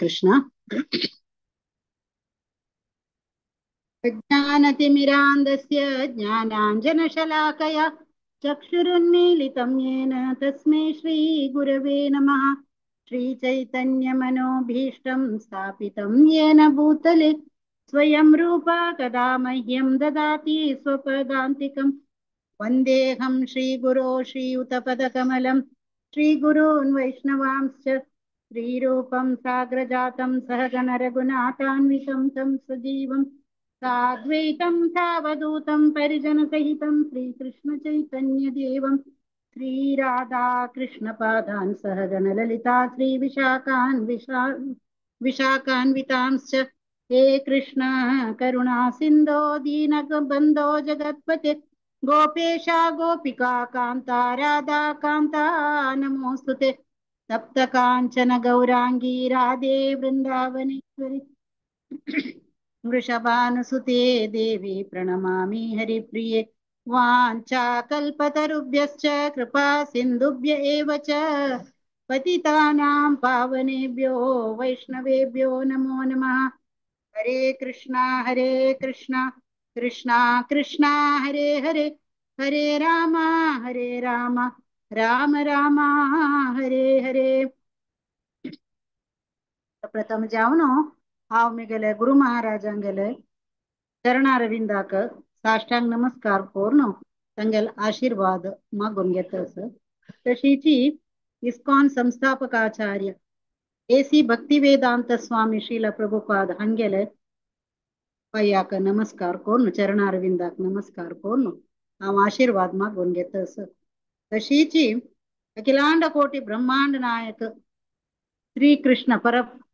कृष्ण। अज्ञानतिमिरान्धस्य ज्ञानाञ्जनशलाकया चक्षुरुन्मीलितं येन तस्मै श्रीगुरवे नमः। श्रीचैतन्यमनोभीष्टं स्थापितं येन भूतले स्वयं रूपा कदा मह्यं ददाति स्वपदान्तिकं। वन्देऽहं श्रीगुरो श्रीयुतपदकमलं श्रीगुरून् वैष्णवांश्च श्रीरूपं साग्रजातं सहगणरघुनाथान्वितं तं सजीवं साद्वैतं सावधूतं परिजनसहितं श्रीकृष्णचैतन्यदेवं श्रीराधाकृष्णपादान् सहगणललिता श्रीविशाखान् विशाखान्वितांश्च। हे कृष्ण करुणा सिन्धो दीनबन्धो जगत्पते गोपेशा गोपिका कान्ता राधा कान्ता नमोऽस्तुते। तप्त कांचन गौरांगी राधे वृंदावनेश्वरी वृषभानुसुते देवी प्रणमामि हरिप्रिये। वाञ्छा कल्पतरुभ्यश्च कृपा सिन्धुभ्य एव च पतितानां पावनेभ्यो वैष्णवेभ्यो नमो नमः। हरे कृष्णा कृष्णा कृष्णा हरे हरे, हरे राम राम राम हरे हरे। प्रथम जावन हांव म्हगेले गुरु महाराजांगेले चरणारविंदाक साष्टांग नमस्कार करून तांगेले आशीर्वाद मागून घेता. तशीची इस्कॉन संस्थापकाचार्य ए.सी. भक्तिवेदांत स्वामी श्रील प्रभुपाद हांगेले पायाक नमस्कार करून चरणारविंदाक नमस्कार करून हांव आशीर्वाद मागून घेता. तशीची अखिलांड कोटी ब्रह्मांड नायक श्री कृष्ण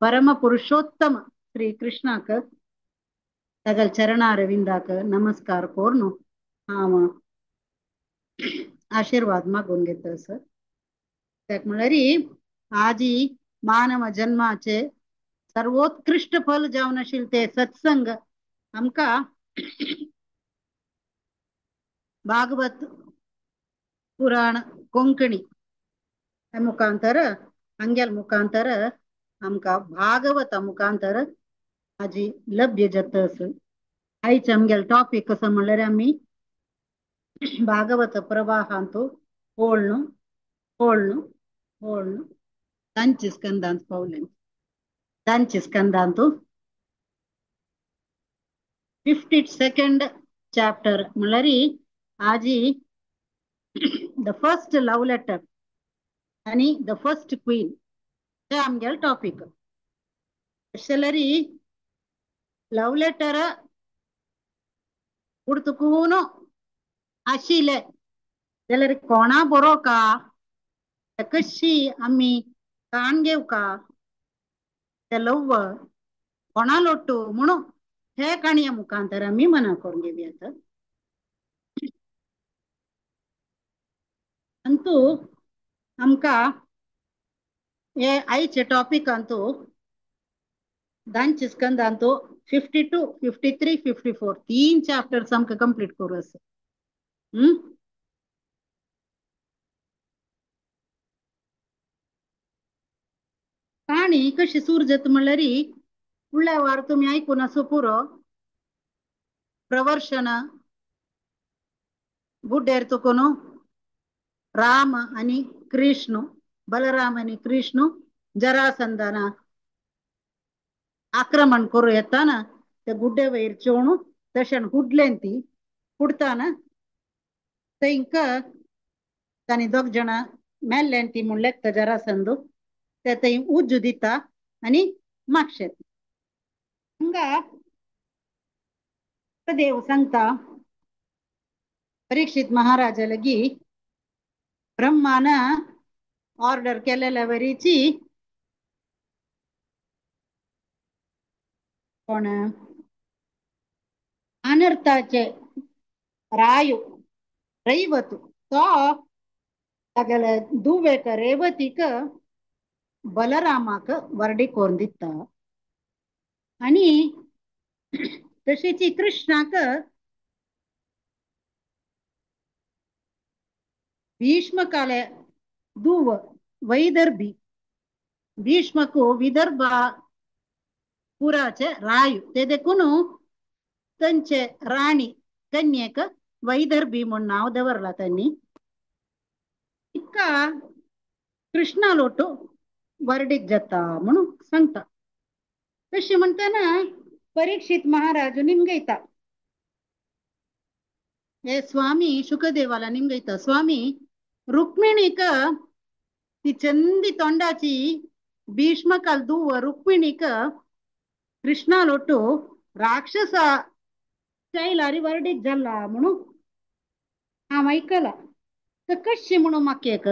परम पुरुषोत्तम श्री कृष्णाक तागेले चरणारविंदाक नमस्कार करून हांव आशीर्वाद मागून घेता. कित्याक म्हळ्यार आजी मानव जन्माचे सर्वोत्कृष्ट फल जावन आशिल्लें ते सत्संग आमकां भागवत पुराण कोंकणी मुखांतर हांगेल मुखांतर आमकां भागवता मुखांतर आजी लभ्य जाता. आयचे आमगेले टॉपीक कसो म्हणल्यार आमी भागवत प्रवाहांतु होळ्णु होळ्णु होळ्णु तांचे स्कंदांत पावले. तांचे स्कंदांतु 52nd chapter म्हणल्यार आजी the first love letter आणि the first queen हे आमगेले टॉपीक. जाल्यार लव लेटर पुर्तुकून आशिल्लें जाल्यार कोणा बरोवका कशी आमी काण घेवका ते लव कोणा लोट्टू म्हणून हे काणये मुखांतर आमी मना करून घेवया. अंतू आमकां हे आयचे टॉपिकांतू धांचे स्कंदांतू 52, 53, 54 तीन चॅप्टर्स आमकां कंप्लीट करूं आसा. काणी कशी सुरू जाता म्हणल्यार फुडल्या वार तुमी आयकून आसूं पुरो. प्रवर्शन गुड्ड्यार तुकून राम आनी कृष्ण बलराम आनी कृष्ण जरासंधाना आक्रमण करूं येताना ते गुड्डे वयर चेवणू तशें हुडलें ती हुडताना थंयका तांणी दोग जाणां मेल्लें ती म्हूण लेखता जरासंध ते थंय उज्जू दिता आनी मागशेत. हांगा देव सांगता परीक्षित महाराजा लगी ब्रह्मान ऑर्डर केलेल्या वरीची कोण अनर्थाचे रायू रैवत तो तागेले दुवेक रेवतीक बलरामाक वर्डी कोरून दिता आनी तशीच कृष्णाक भीष्मकाले दुव वैदर्भी भीष्मकु विदर्भ पुराचे रायू ते देखून तांचे राणी कन्येक वैदर्भी म्हूण नांव दवरला त्यांनी. इतका कृष्णा लोटू वर्डीक जाता म्हणून सांगता. तशी म्हणताना परीक्षित महाराज निमगयता, हे स्वामी शुकदेवाला निमगयता, स्वामी रुक्मिणीक ती चंदी तोंडाची भीष्मकाल दुव रुक्मिणीक कृष्णालोटू राक्षस शैलारी वर्डीक जाला म्हणून हांव आयकला. तर कशी म्हणून म्हाका एक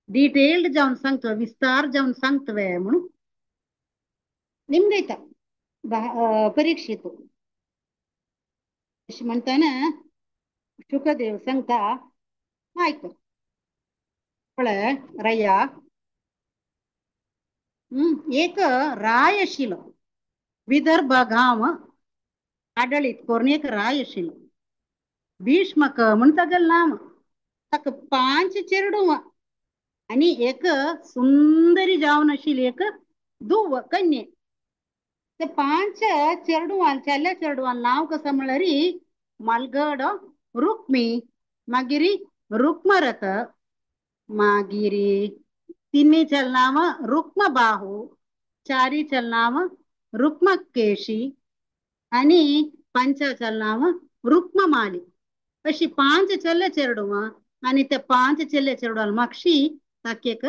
डिटेल्ड जावन सांगतो, विस्तार जावन सांगतवे म्हणून निमगयता परीक्षित. अशी म्हणताना शुकदेव सांगता, आयक पळय रया, एक राय आशिल्लो विदर्भ गांव आडळीत करून एक राय आशिल्लो भीष्मक म्हूण तागेलें नांव. ताका 5 चेरडुवां आनी एक सुंदरी जावन आशिल्ली एक धुव कन्ये. ते 5 चेरडुवां चेल्या चेरडुवां नांव कसो म्हळ्यार मालगड रुक्मी, मागीर रुक्मरथ, मागीर 3 चलनाव रुक्मबाहू, 4 चलनाव रुक्मकेशी आनी 5 चलनाव रुक्ममाली. अशी 5 चेल्ले चेरडुवां आनी ते 5 चेल्ले चेरडुवां मागशी ताका एक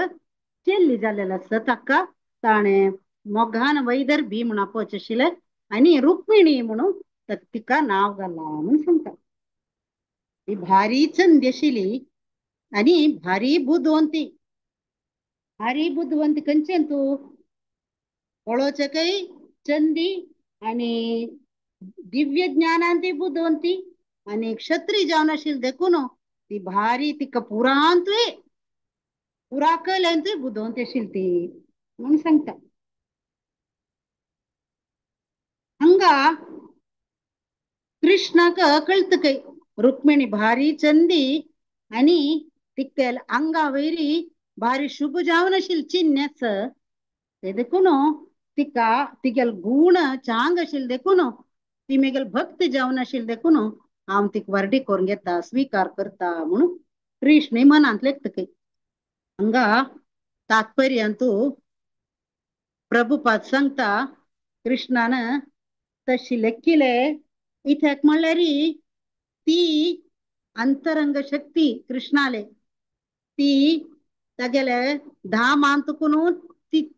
चेल्ली जाल्लें आसता. ताका ताणें मोगान वैदर्भी म्हूण आपोवचें आशिल्लें आनी रुक्मिणी म्हणून तिका नांव घालां म्हूण सांगता. ही भारी चंदी आशिल्ली आनी भारी बुदवंती, भारी बुदवंती खंयचें तूं पळोवचेकय चंदी आनी दिव्य ज्ञानान ती बुदवंती आनी क्षत्रिय जावन आशिल्ली देखून ती भारी तिका पुरांतूय पुरा कलेंतूय बुदवंती आशिल्ली ती म्हूण सांगता. हांगा कृष्णाक कळतकय रुक्मिणी भारी चंदी आनी तिका आंगा वयरी भारी शुभ जावन आशिल्ली चिन्न्याच ते देखून तिका तिगेल गुण चांग आशिल्ले देखून ती मेगेल भक्त जावन आशिल्ली देखून हांव तिका वर्डी करून घेता, स्वीकार करता म्हणून कृष्ण मनांत लेखतकय. हांगा तात्पर्यांतू प्रभुपाद सांगता कृष्णान तशी लेखिले इत्याक म्हणल्यार ती अंतरंग शक्ती कृष्णाले ती तागेले धामांतकून ती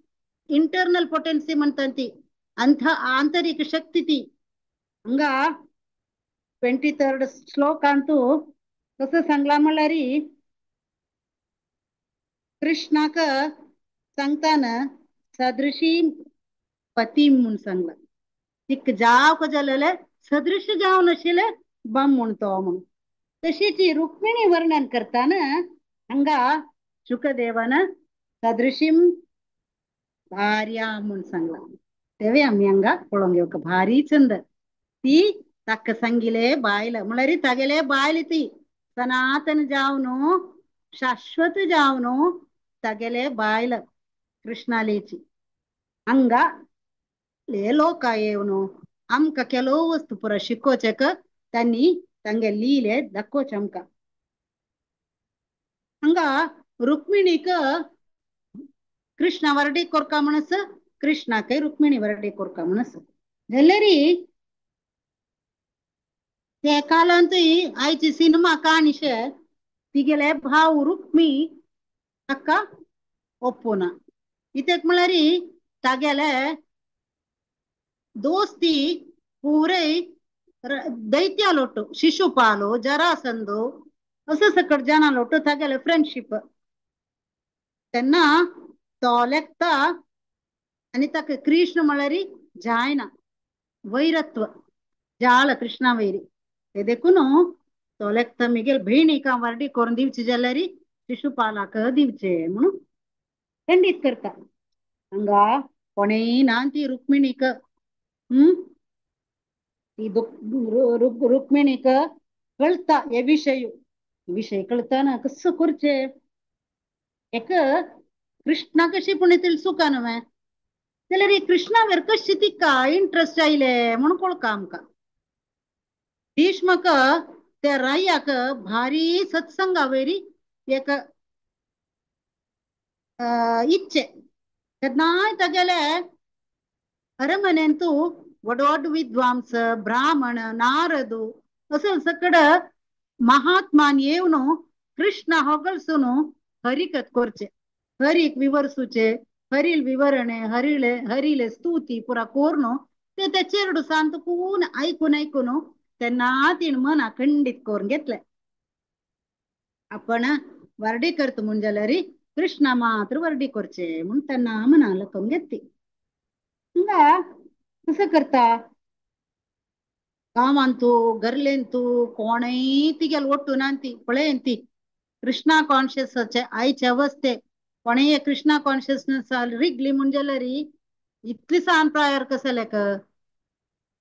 इंटरनल पोटेन्सी म्हणटा ती आंतरीक शक्ती ती. हांगा 23rd श्लोकांतू कसं सांगला म्हणल्यार कृष्णाक सांगताना सदृशी पती म्हूण सांगला. तिका जावक जालेले सदृश जावन आशिल्ले बम म्हूण तो म्हूण. तशीच रुक्मिणी वर्णन करताना हांगा शुकदेवान सदृशीम भार्या म्हूण सांगला. तेवे आमी हांगा पळोवंक घेवका भारी चंद ती ताका सांगिले बायल म्हणल्यार तागेले बायल ती सनातन जावन शाश्वत जावन तागेले बायल कृष्णालेची. हांगा ले लोक येवन आमकां ಕೆಲವು वस्तू पुरा शिकोवचेक तांणी तांगे लिले दाखोवचें आमकां. हांगा रुक्मिणीक कृष्णा वर्डी कोरका म्हणस, कृष्णाकय रुक्मिणी वर्डी कोरका म्हणस. जाल्यार ते कालांतूय आयची सिनेमा काणीशे तिगेले भाव रुक्मी ताका ओप्पोना. कित्याक म्हळ्यार तागेले दोस्ती पुरय दैत्या लोटू शिशुपालो जरासंदो असं सकट जाणा लोटू तागेले फ्रेंडशीप. तेन्ना तो लेखता आनी ताका कृष्ण म्हळ्यार जायना वैरत्व जाळ कृष्णा वैरी ते देखून तो लेखता मिगेल भयणीक हांव वर्डी करून दिवची जाल्यार शिशुपालाक दिवचे म्हणून खंडीत करता. हांगा कोणेय ना ती रुक्मिणीक ती रुक्मिणीक कळता हे विशय विशय कळताना कसो करचे एक कृष्णा कशी पुणे तिळसुका न्हय जाल्यार ही कृष्णा वेर कशी तिका इंट्रस्ट आयले म्हणून कळका आमकां. भीष्मक त्या रायाक भारी सत्संगा वयरी एक इच्छे तेन्नाय तागेले अरमनेंतू व्हड व्हड विद्वांस ब्राह्मण नारदू असं सकड महात्मान येवन कृष्ण होगळसून हरिकत करचे, हरीक विवर्सूचे, हरील विवरणे हरिले हरिले स्तुती पुरा कोरून ते त्या चेरडू सांत कून ऐकून ऐकून तेन्ना तिण मन अखंडीत करून घेतले. आपण वर्डी करतो म्हूण जाल्यार कृष्ण मात्र वर्डी करचे म्हूण तेन्ना मना लकोवन घेतली. हांगा कसं करता गांवांतू गरलेंतू कोणय तिगेल ಒಟ್ಟು नांती पळयंती कृष्णा कॉन्शियस आयचे अवस्थे कोणय कृष्णा कॉन्शियसनेस रिगली म्हूण जाल्यार इतली सान प्रायर कसले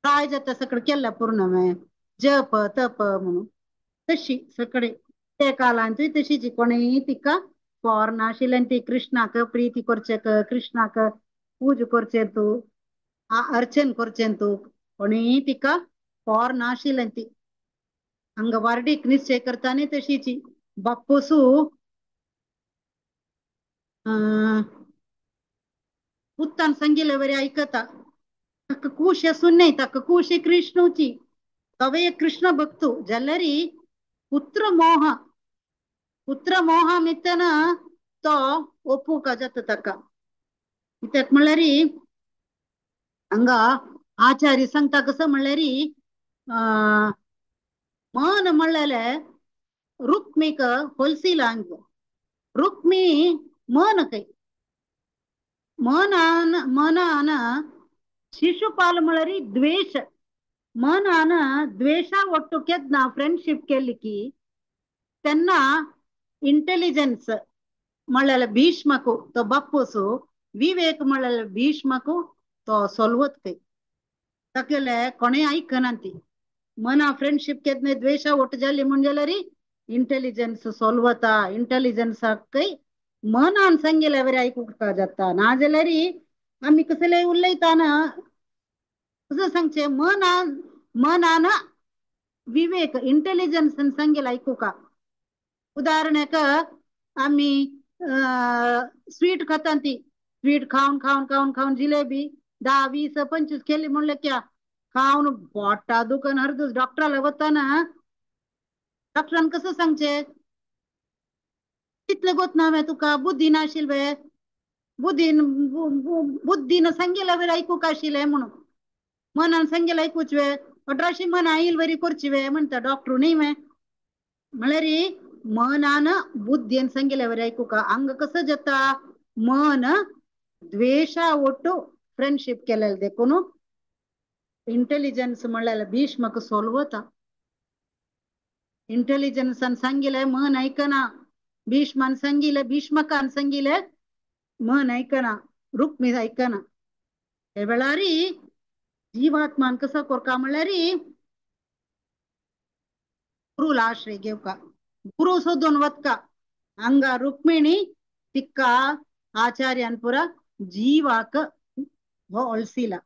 प्राय जाता सगळं केला पूर्ण जप तप म्हणून तशी सगळे ते कालांतूय तशीची कोणय तिका फॉर नाशिल्ल्यान ती कृष्णाक प्रीती करचेक कृष्णाक पूज करचे तूं अर्चन करचें तूं कोणय तिका फॉर नाशिल्ल्यान ती हांगा वार्डीक निश्चय करता न्ही तशीची बाप्पूसू पुत्तान सांगिल्ले वरी आयकता ताका कूश आसून न्हय ताका कूश कृष्णूची तवे कृष्ण भक्तू जाल्यार पुत्र मोह पुत्र मोह मितना तो ओपूका जाता ताका. कित्याक म्हणल्यार हांगा आचार्य सांगता कसं म्हणल्यार मन म्हणलेले रुक्मीक होलसीला रुक्मी मन ಕೈ ಮನಾನ ಮನಾನ ಶಿಶುಪಾಲ म्हणल्यार ದ್ವೇಷ ಮನಾನ ದ್ವೇಷ ಒಟ್ಟು ಕೆದ್ನ ಫ್ರೆಂಡ್ಶಿಪ್ केली तेन्ना इंटेलिजन्स म्हणलेले भीष्मकू तो बाप्पूसू विवेक म्हणलेले भीष्मकू तो सोलवत ಕೈ ताकेले कोणें आयकना ती मना फ्रेंडशिप केदने ದ್ವೇಷ ಒಟ್ಟು जाली म्हूण जाल्यार इंटेलिजन्स सोलवता इंटेलिजन्स ಕೈ मनान सांगिल्ले वरी आयकूंक जाता नाजाल्यार आमी कसले उलयताना कसं सांगचें मनान मनान विवेक इंटेलिजन्स सांगिल्लें आयकुका. उदाहरणाक आमी स्वीट खाता ती स्वीट खावन खावन खावन खावन जिलेबी 10 20 25 केली म्हणले क्या खावन पोटा दुकान हरदूस डॉक्टराला वताना डॉक्टरान कसं सांगचें तितले गोत ना तुका बुद्धी नाशिल्ले वे बुद्धीन बुद्धीन सांगिल्ले वरी आयकूंक आशिल्लें म्हणून मनान सांगिल्लें आयकुच वे 18 मन आईल वरी करची वे म्हणटा डॉक्टर न्ही वे म्हणल्यार मनान बुद्धीन सांगिल्ले वरी आयकुका. हांगा कसं जाता मन ದ್ವೇಷ ಒಟ್ಟು फ्रेंडशिप केलेले देखून इंटेलिजन्स म्हणलेले भीष्मक सोलवता इंटेलिजन्सान सांगिल्लें मन आयकना भीष्मान सांगिल्लें भीष्मकान सांगिल्लें मन आयकना रुक्मी आयकना. हे वेळार जीवात्मान कसो करका म्हणल्यार गुरुला आश्रय घेवका गुरु सोदून वतका. हांगा रुक्मिणी तिका आचार्यान पुरा जीवाक हो अळसिला.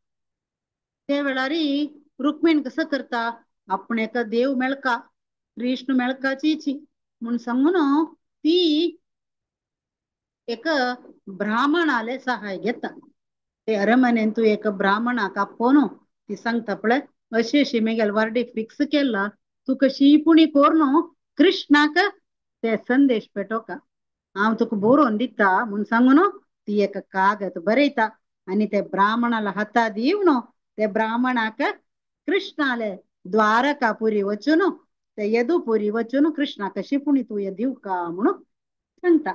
ते वेळार रुक्मिण कसं करता आपणेक देव मेळका कृष्ण मेळकाचीची म्हूण सांगून ती एक ब्राह्मणाले सहाय घेता. ते अरमनेंतू एक ब्राह्मणाक आपोवन ती सांगता पळय अशी अशी मेगेल वार्डीक फिक्स केला तूं कशी पुणी कोरून कृष्णाक ते संदेश पेटोवका हांव तुका बरोवन दिता म्हूण सांगून ती एक कागद बरयता आनी ते ब्राह्मणाला हाता दिवन ते ब्राह्मणाक कृष्णाले द्वारकापुरी वचून ते यदुपुरी वचून कृष्णाक शिपुणी तूं दिवका म्हणून सांगता.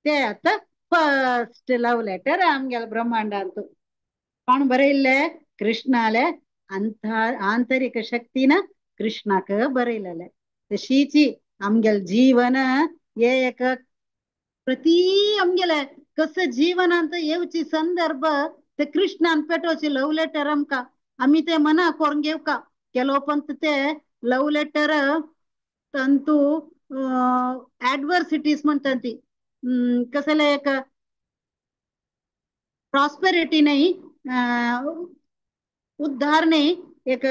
ते आतां फर्स्ट लव लेटर आमगेले ब्रह्मांडांत कोण बरयल्ले कृष्णाले आंतरिक शक्तीन कृष्णाक बरयलेले. तशीची आमगेले जीवन हे एक प्रति आमगेले कसं जीवनांत येवची संदर्भ ते कृष्णान पेटोवचे लव लेटर आमकां आमी ते मना करून घेवका. केलो पण ते लव लेटर तंतू ऍडवर्सिटीज म्हणतात ती कसले एक प्रॉस्पेरिटी नाही उद्धार न्ही एक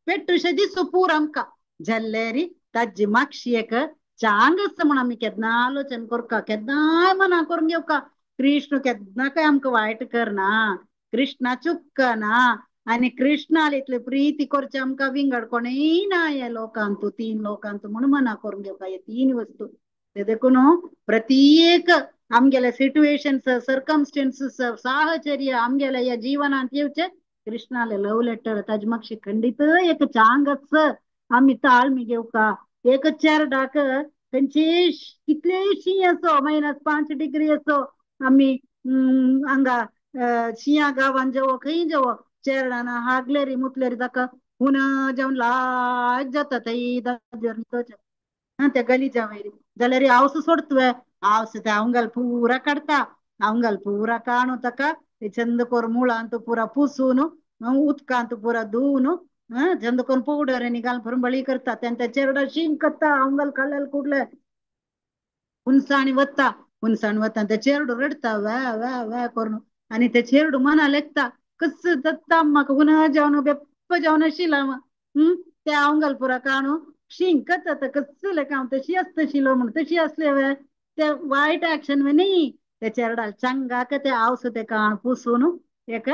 पेट्टुशें दिसू पूर आमकां जाल्यार ताजी मागशी एक चांग आसा म्हण आमी केन्ना आलोचन करका, केन्नाय मना करून घेवका. कृष्ण केन्ना काय आमकां वायट करना, कृष्णा चुकना आनी कृष्णाले इतले प्रिती करचे आमकां विंगड कोणूय ना ह्या लोकांतू, तीन लोकांतू म्हण मना करून घेवका हे तीन वस्तू. ते देखून प्रत्येक आमगेले सिट्युएशन्स, सर्कमस्टन्सीस, साहचर्य आमगेले ह्या जिवनांत येवचे कृष्णाले लव लेटर ताजे मागशी खंडीत एक चांग आसा. आमी ताळमी घेवका. एक चेरडाक खंयचे कितलेशी असो -5 डिग्री असो आमी हांगा शिंया गांवान जेवो खंय जेवो चेरडान हागलेरी मुतलेरी ताका हुना जेवन लायक जाता थंय त्या गलीच्या वयर जाल्यार हांवस सोडतवे, हांवस ते आंगाल पुरा काडटा, आंगाल पुरा काणू ताका चंद करून मुळांत पुरा पुसून उदकांत पुरा धुवन चंद करून पावडर आनी घालून फरंबळी करता. तेन्ना चेरडा शींग करता, आंगाल काडल्यार कुडले हुनसाणी वता, हुनसाण वता ते चेरडू रडटा व्या व्या व्या करून आनी ते चेरडू मना लेखता कस दत्ता म्हाका हुना जेवन बेप्प जेवन आशिल्लो ते आंगाल पुरा काणू शींग करता कस लेखा हांव तशी आसता शिलो म्हण तशी आसले वे ते वायट एक्शन वे न्ही. ते चेरडाल चंगाक ते आवस ते काण पुसून एक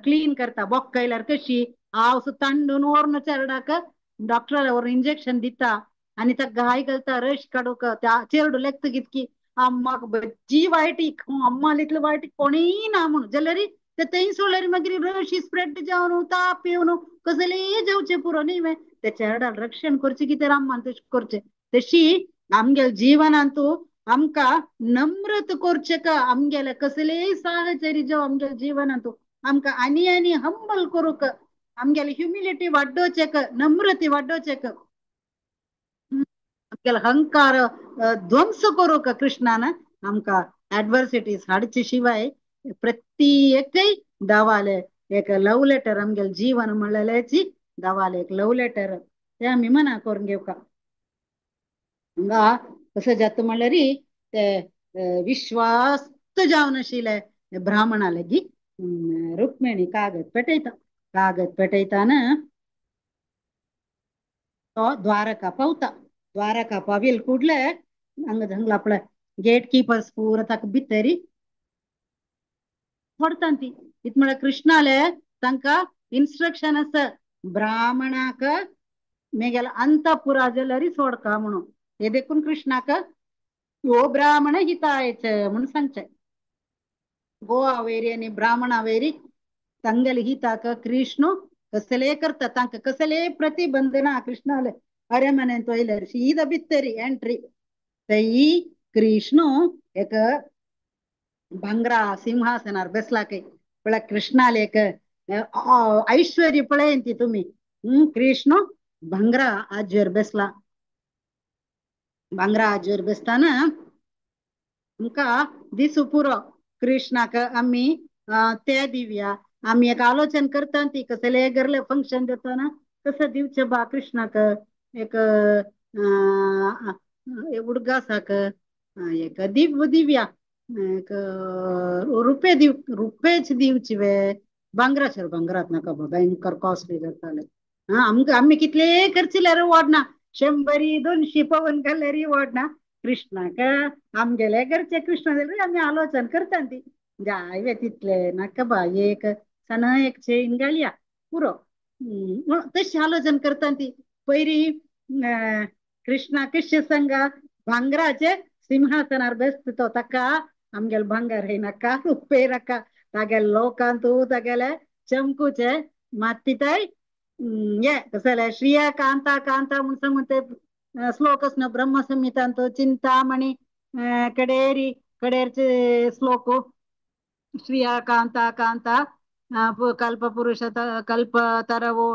क्लीन करता. बोक्कयल्यार कशी आवस तांडून व्हरून चेरडाक डॉक्टराक व्हरून इंजेक्शन दिता आनी ताका घाय घालता रश काडूंक. त्या चेरडू लेखता कितकी अम्माक बज्जी वायटी, अम्माल इतले वायटी कोणीय ना म्हणून जाल्यार ते थंय सोडल्यार मागीर रशी स्प्रेड जावन ताप येवन कसलेय जावचें पुरो न्ही वे. ते चेरडाल रक्षण करचें कितें अम्मान तशें करचें. तशी आमगेले जिवनांतू आमकां नम्रत करचें का आमगेले कसलेय साहचर्य जावं आमगेले जिवनांतू आमकां आनी आनी हंबल करूंक, आमगेले ह्युमिलिटी वाडोवचें, नम्रती वाडोवचें, आमगेलो अहंकार ध्वंस करूंक कृष्णान आमकां एडवर्सिटीज हाडचे शिवाय प्रत्येकय दावाले एक लव लेटर आमगेले जीवन म्हणलेल्याची दावाले एक लव लेटर ते आमी मना करून घेवका. हांगा कसं जाता म्हणल्यार ते विश्वास्त जावन आशिल्ले ब्राह्मणा लागीं रुक्मिणी कागद पेटयता. कागद पेटयताना तो द्वारका पावता. द्वारका पाविल ಕೂಡ್ಲೆ ಹಂಗ ಹಂಗ್ಲ आपले गेट कीपर्स पूरा ताका भितरी सोडतांती. इत म्हळ्यार कृष्णाले तांकां इन्स्ट्रक्शन आसा ब्राह्मणाक मेगेले अंतपुरा जाल्यार सोडका म्हणून. हे देखून कृष्णाक हो ब्राह्मण हितायच म्हणून सांगचें. गोवा वैरी आनी ब्राह्मणा वैरी तांगेले हिताक कृष्ण कसले करता, तांकां कसले प्रतिबंध ना कृष्णाले अरेमनेंत वयल्यार शीदा भितरी एंट्री. थंय कृष्ण एक भांगरा सिंहासनार बसला काय पळय कृष्णाले एक ऐश्वर्य पळयन ती तुमी. कृष्ण भांगरा आजेर बसला. भांगरा आजेर बसताना आमकां दिसू पुरो कृष्णाक आमी ते दिवया. आमी एक आलोचन करता ती कसले घरले फंक्शन जाताना कसं दिवचें बा कृष्णाक एक उडगासाक एक दिवया एक रुपये दिव रुपयेच दिवची वे भांगराचेर भांगरात नाका बा भयंकर कॉस्टली जाताले. हा आमकां आमी कितले खर्चिल्यार वाडना, 100 200 पवन घाल्यार वाडना. कृष्णाक आमगेले घरचे कृष्ण जाल्यार आमी आलोचन करता ती जाय तितले नाका बा एक सण एक चेन घालया पुरो तशी आलोचन करता ती. पयरी कृष्णा कशें सांगा भांगराचे सिंहासनार बसता तो ताका आमगेले भांगर नाका रुपये नाका तागेले लोकांतू तागेले चमकूचे मात्तिताय ये कसले श्रिया कांता कांता म्हूण सांगून ते श्लोक आसना ब्रह्मसंहितांत चिंतामणी कडेरी कडेरचे श्लोक श्रिया कांता कांता कल्पपुरुष कल्पतरवो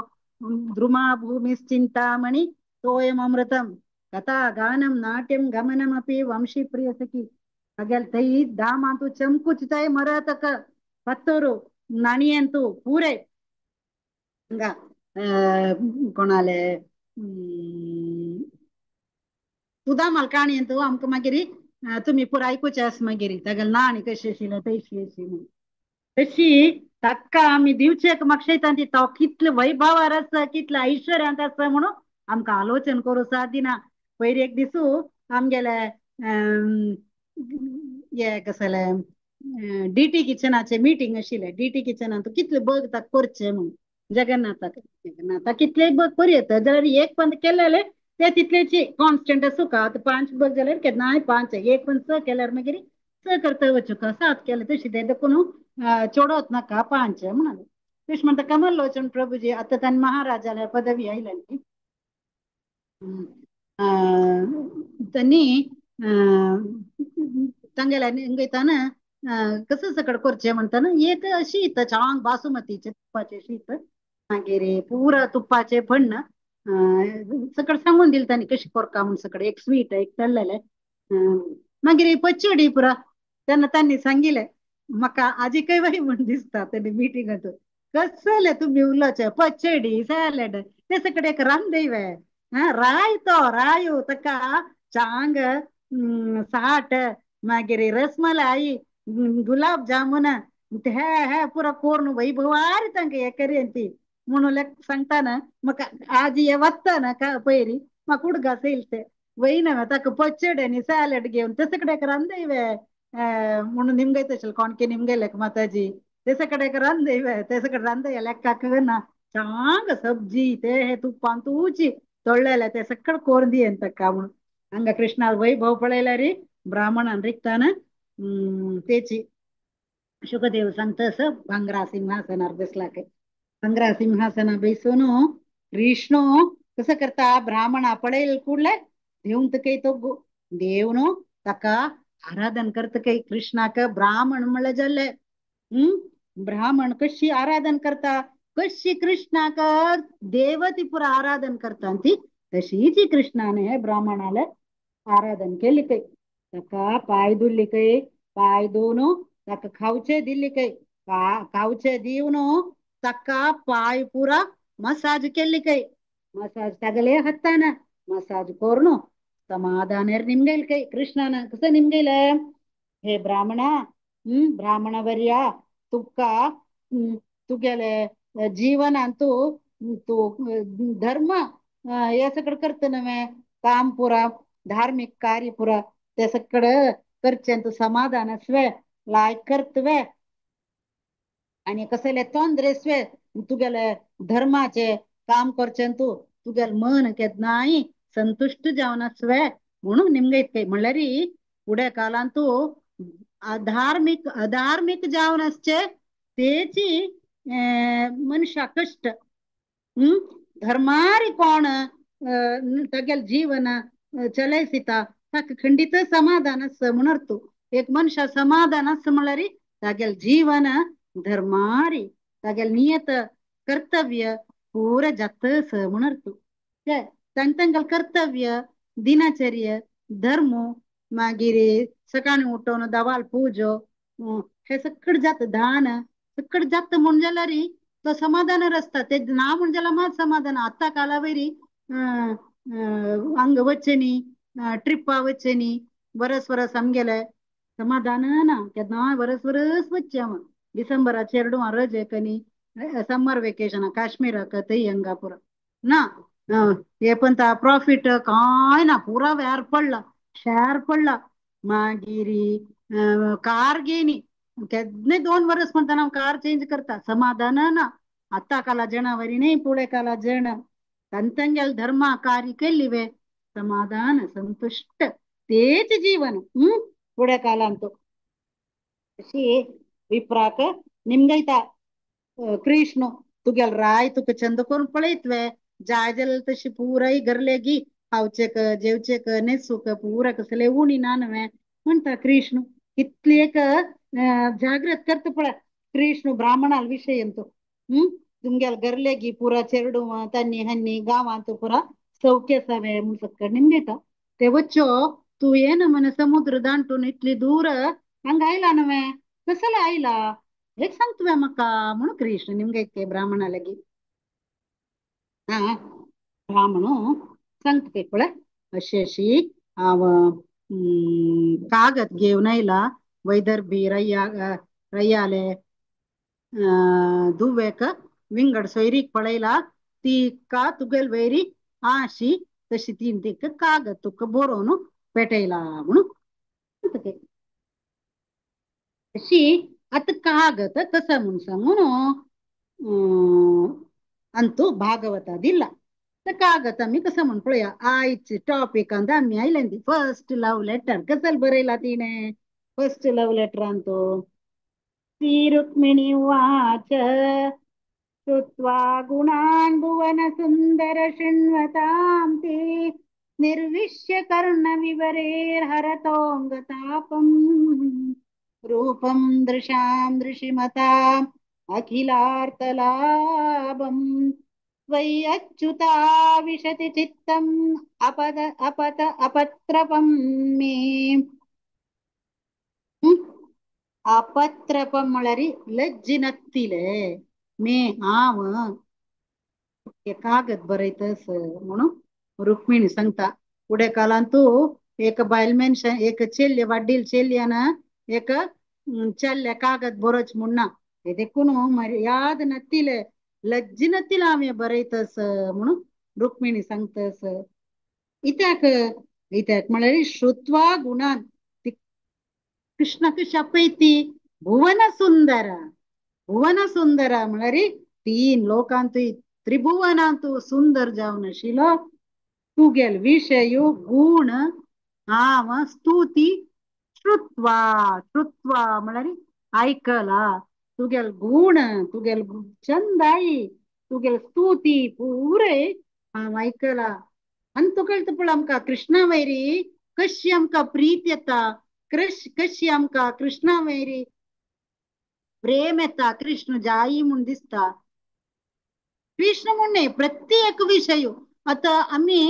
द्रुमा भूमिश्चिंतामणि तोयम अमृतम कथा गानम नाट्यम गमनमपि वंशी प्रिय सखी. तागेले थंय दामांतू चमकूच मरतक पत्तोरू नाणयेंतू पुरे हांगा कोणाले सुदामाल काणयेंतू आमकां मागीर तुमी पुराय आयकुचें आसा मागीर तागेले नाणी कशी आशिल्ले तशी अशी म्हणून. तशी ताका आमी दिवचेक मागशेता ती तो कितले वैभवार आसा, कितले ऐश्वर्यांत आसा म्हणून आमकां आलोचन करूं सादिना. पयर एक दिसू आमगेले हे कसले डीटी किचनाचे मिटींग आशिल्ले. डीटी किचनांत कितले बग ताका करचे म्हणून जगन्नाथाक, जगन्नाथाक कितले बग करूं येता जाल्यार एक पण केलेले ते तितलेची कॉन्स्टंट आसूका. आतां 5 बग जाल्यार केन्नाय 5, एक पण 6 केल्यार मागीर 6 करता वचूका, 7 केले तशी ते देखून चोडोत नाका 5 म्हणाले. तशें म्हणटा कमल लोचन प्रभुजी आतां तांणी महाराजाल्या पदवी आयल्या न्ही, त्यांनी तांगेल्या इंगयताना कसं सकड करचें म्हणटाना एक शीत चांग बासुमतीचें तुपाचें शीत, मागीर पुरा तुपाचें भण्ण सकड सांगून दिलें तांणी कशें करका म्हूण सकड, एक स्वीट एक तळ्ळेलें, मागीर पचडी पुरा. तेन्ना तांणी सांगिलें म्हाका आजिकय वय म्हूण दिसता तेणी मिटिंगांत कसलें तुमी उलोवचें पचडी सॅलड ते सकड एक रांदय राय, तो रायो ताका चांग साठ, मागीर रसमलाई, गुलाब जामुन हे हे पुरा कोरून वैभवार तांकां हे करी ती म्हणून सांगता ना म्हाका आज हे वता ना का पयरी म्हाका उडगास येयले ते वयना ताका पचड आनी सॅलड घेवन ते सगळे रांदय म्हणून निमगय तशें कोणके निमगयले माताजी ते सगळे रांदय ते सगळे रांदय लेक्काक ना चांग सब्जी ते हे तुपान तुची तळ्ळेले ते सगळे कोरून दियेन ताका म्हणून. हांगा कृष्णा वैभव पळयल्यार ब्राह्मणान रिकताना तेची शुकदेव सांगता असं भांगरा सिंहासनार बसला काय, भांगरा सिंहासना बेसून कृष्ण कसं करता ब्राह्मणा पळयल कुडले देवन काही तो देव ताका आराधन करता काही कृष्णाक ब्राह्मण म्हणले जाल्ले. ब्राह्मण कशी आराधन करता, कशी कृष्णाक देवती पुरा आराधन करता ती तशीच कृष्णाने हे ब्राह्मणाला आराधन केली काही, ताका पाय धुल्ली काही, पाय धुवन ताका खावचे दिल्ली काही, खावचे दिवन ताका पाय पुरा मसाज केली काही, मसाज तागले हातान मसाज करून समाधानेर निमगेल काही कृष्णान. कसं निमगेल हे ब्राह्मणा, ब्राह्मणवर्या तुका तुगेले जीवनांतू तू धर्म हे सगळं करत नव्हे, काम पुरा धार्मिक कार्य पुरा ते सगळं करचें तू समाधान आसवे लायक करतवे आणि कसले तोंदरे स्वे तुगेले धर्माचे काम करचें तू तुगेले मन केन्नाय संतुष्ट जावन आसवे म्हणून निमगे इतके. म्हणल्यार फुडें कालान तू अधार्मिक अधार्मिक जावन आसचे तेची मनशा कश्ट, धर्मारी कोण तागेले जीवन चलयसिता ताका खंडीत समाधान आसा म्हूण अर्थ. एक मनशा समाधान आसा म्हणल्यार तागेले जीवन धर्मारी तागेले नियत कर्तव्य पुरा जाता आसा म्हूण अर्थ. तांकां कर्तव्य दिनचर्य धर्म मागीर सकाळी उठोवन दवाल पूजो हे सगळें जाता, दान सगळें जाता म्हूण जाल्यार तो समाधानार आसता. ते ना म्हूण जाल्यार मात समाधान. आतां काला वयरी हांगा वचचें न्ही, ट्रिपा वचचें न्ही, वरस वरस आमगेले समाधान ना केन्नाय वरस वरस वचचें हांव डिसेंबराचेर चेरडुवां रजेक न्ही समर वेकेशनाक काश्मीराक थंय हांगा पुरा ना हे पण प्रॉफिट कांय ना, पुरा व्यार पडला, शेअर पडला. मागीर कार घेयनी केन्नाय 2 वर्स म्हणटाना हांव कार चेंज करता, समाधान ना. आतां काला जणावरी न्ही फुडें काला जण तांगेले धर्मा कार्य केल्ली वे समाधान संतुष्ट तेच जीवन फुडें कालांत. अशी विप्राक निमगयता कृष्ण तुगेले राय तुका चंद करून पळयतवे जाय जाल्यार तशी पुराय गरलेगी खावचेक जेवचेक न्हेसूक पुरा कसले उणी ना न्हय म्हणटा कृष्ण. कितली एक जागृत करता पळय कृष्ण ब्राह्मणाल विशय तो. तुमगेले गरलेगी पुरा चेरडुवां तन्नी हन्नी गांवांत पुरा सौख्य आसावे म्हूण सगळें निमगयता. ते वच्चो तूं येना म्हण समुद्र दांटून इतली दूर हांगा आयला न्हय, कसले आयला एक सांग तुवें म्हाका म्हणून कृष्ण निमगयता ब्राह्मणा लागीं. हा ब्राह्मण सांगता ते पळय अशी अशी हांव कागद घेवन आयला वैदर्भी रय्या रय्याले धुवेक विंगड सोयरीक पळयला ती का तुगेल वैरी आशी तशी तीन तिका कागद तुका बरोवन पेटयला म्हणून. अशी आतां कागद कसं म्हूण सांगून अंतू भागवता दिला. तर कागद आमी कसं म्हूण पळया. आयज टॉपिकांत आमी आयले ती फर्स्ट लव्ह लेटर कसल बरयला तिणें फर्स्ट लव्ह लेटरान तो. श्री रुक्मिणी उवाच श्रुत्वा गुणान् भुवन सुंदर शृण्वतां ते निर्विश्य कर्णविवरेर्हरतोऽङ्गतापम् रूपं दृशां दृशिमताम् अखिलार्तलाभं त्वयि अच्युता विशति चित्तम् अपद अपत अपत्रपं मे. अपत्रपं म्हळ्यार लज्जिनत्तिले मे हांव कागद बरयतस म्हणून रुक्मिणी सांगता. फुडें कालांतू एक बायल मनशान एक चेल्य वाड्डील चेल्ल्यान एक चल्ल्या कागद बरोच म्हणना देखून याद नत्तिले लज्जिनत्तिले हांवें बरयतस म्हणून रुक्मिणी सांगतस. इत्याक इत्याक म्हळ्यार श्रुत्वा गुणान कृष्णाक शपयती भुवन सुंदर. भुवन सुंदर म्हळ्यार तीन लोकांतू त्रिभुवनांतू सुंदर जावन आशिल्लो तुगेल विशय गुण हांव स्तुती श्रुत्वा. श्रुत्वा म्हळ्यार आयकला तुगेल गुण तुगेल चंदाई तुगेल स्तुती पुरे हांव आयकला. आनी तुका कळटा पळय आमकां कृष्णा वैरी कशी आमकां प्रीत येता, कशी आमकां कृष्णा वैरी प्रेम येता, कृष्ण जाई म्हूण दिसता. कृष्ण म्हूण न्हय प्रत्येक विशय. आतां आमी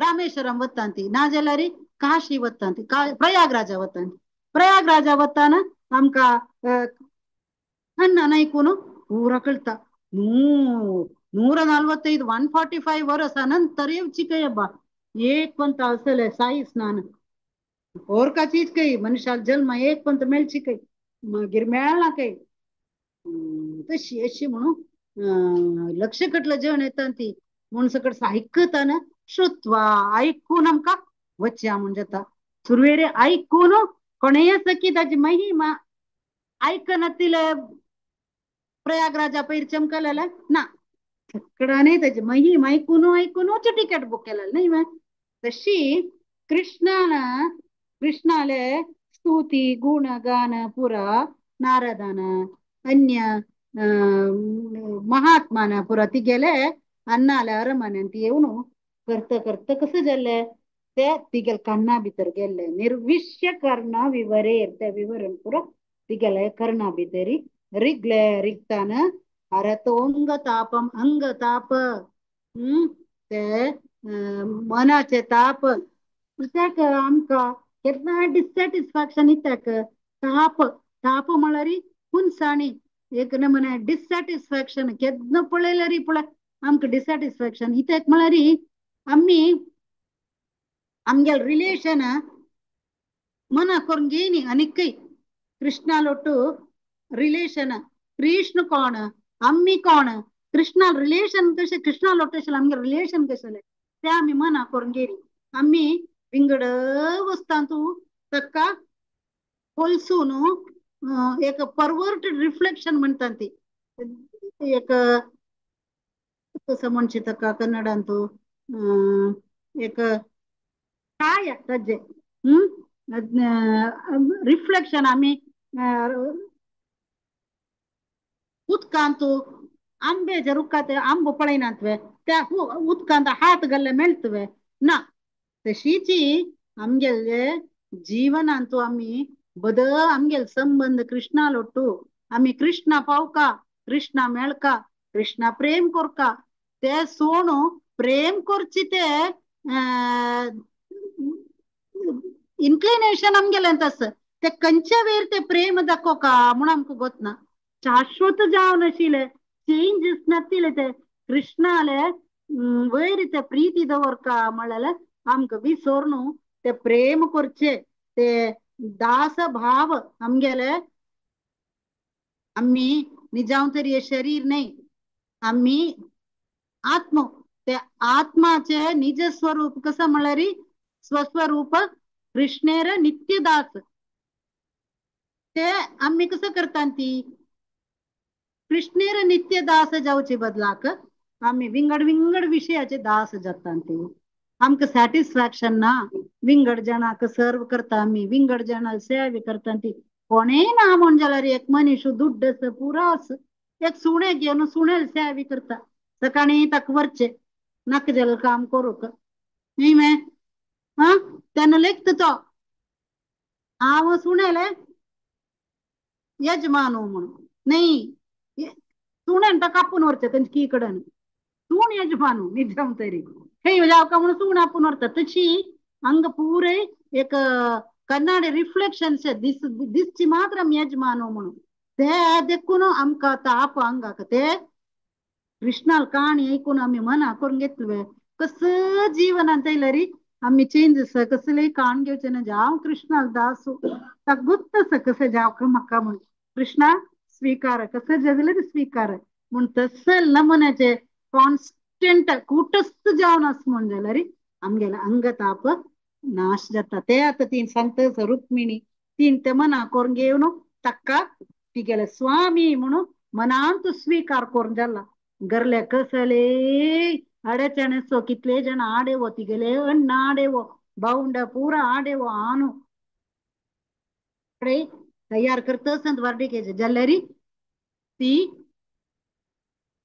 रामेश्वरम वतांती नाजाल्यार काशी वतांती प्रयागराजा वतांती. प्रयागराजा वताना आमकां अन्न आयकून पुरा कळटा 145 145 वर्स नंतर येवची काय बा एक पंत असले साई स्नान और का चीज काही मनुष्याक जन्म एक पंत मेळची काही मागीर मेळना काही तशी अशी म्हणून लक्ष कटलं जेवण येता ती म्हणून सकट ऐकताना श्रुत्वा ऐकून आमकां वचया म्हूण जाता. सुरवेरे ऐकून कोणेय सखी ताची महिमा आयकनातिले प्रयागराजा पैर चमकलेले ना सगळ्याने त्याची महिमा ऐकून ऐकूनच तिकीट बुक केलेलं नाही मग. तशी कृष्णान कृष्णाले स्तुती गुणगान पुरा नारदान अन्य महात्मान पुरा तिगेले अन्नाले अरमान्यांत येवन करता करता कसं जाल्लें ते तिगेले कन्ना भितर गेल्ले निर्विश्य कर्णा विवरेर ते विवरण पुरा तिगेले कर्णा भितरी रिगले रिगतान हरतोंग तापम अंग ताप ते मनाचे ताप कित्याक आमकां केन्ना डिसॅटिस्फॅक्शन इत्याक ताप ताप म्हळ्यार हुनसाणी एक नमुने डिसॅटिस्फॅक्शन केन्ना पळयल्यार पळय आमकां डिसॅटिस्फॅक्शन इत्याक म्हळ्यार आमी आमगेले रिलेशन मना करून घेयनी आनीकय कृष्णालोटू रिलेशन कृष्ण कोण आमी कोण कृष्णा रिलेशन कशें कृष्णा लोटू आमगे रिलेशन कशें ते आमी मना करून घेयनी. आमी विंगड वस्तांतू ताका होलसून एक परवर्टेड रिफ्लेक्शन म्हणटा ती एक कसं म्हणचे ताका कन्नडांतू एक काय ताजें रिफ्लेक्शन आमी उदकांतू आंब्याच्या रुखात आंबो पळयनात त्या उदकांत हात घाल्ले मेळतवे ना. तशीची आमगेले जीवनांतू आमी बद आमगेले संबंध कृष्णा लोटू आमी कृष्णा पावका कृष्णा मेळका कृष्णा प्रेम कोरका ते सोणू प्रेम करची ते इन्क्लिनेशन आमगेलें तस ते कंचे वेर ते प्रेम दाखोवका म्हूण आमकां गोतना. शाश्वत जावन आशिल्ले चेंजीस नातिले ते कृष्णाले वयर ते प्रीती दवरका म्हळ्यार आमकां विसोर ते प्रेम करचे ते दास भाव आमगेले आम्ही निजाव तरी हे शरीर नाही, आम्ही आत्म. ते आत्माचे निज स्वरूप कसं म्हळ्यार स्वस्वरूप कृष्णेर नित्यदास. ते आम्ही कसं करतान ती कृष्णेर नित्यदास जावचे बदलाक आम्ही विंगड विंगड विषयाचे दास जातान ती. आमकां सॅटिस्फॅक्शन ना, विंगड जणांक सर्व करता आमी, विंगड जणां सेवे करता ती. कोणेय ना म्हण जाल्यार एक मनीस दुड्ड आसा पुरो आसा, एक सुणे घेवन सुणेल सेवे करता, सकाळी ताका व्हरचें नाका जाल्यार काम करूंक न्ही मे हा तेन्ना लेखता तो हांव सुणेले यजमान म्हणून न्ही, सुण्यान ताका कापून व्हरचें तेंचे की कडेन, सूण यजमान निजाम तरी हे जावका म्हणून सूण आपून व्हरता. तशी हांगा पुरे एक कन्नाडे रिफ्लेक्शन this दिसची मात्र आमी यजमान म्हणून ते देखून आमकां ताप आंगाक. ते कृष्णाल काणी ऐकून आमी मना करून घेतले कसं जीवनांत येयल्यार आमी चेंज आसा, कसलेय काण घेवचें ना, जावं कृष्णाल दासू ताका गुप्त आसा कसं जावं म्हाका म्हूण कृष्णा स्वीकार कसं जाल्यार स्वीकार म्हूण तसं नमुन्याचे कॉन्स्टंट कुटस्थ जावन आस म्हूण जाल्यार आमगेले अंगताप नाश जाता. ते आतां तीन सांगता रुक्मिणी तीन ते मना करून घेवन ताका तिगेले स्वामी म्हणून मनांत स्वीकार करून जाला. गरले कसले अडचण सो कितले जण आडेवो तिगेले अण्ण आडेवो बाउंड पुरा आडेवो आनु तयार करतच वर्डिकेचे जाल्यार ती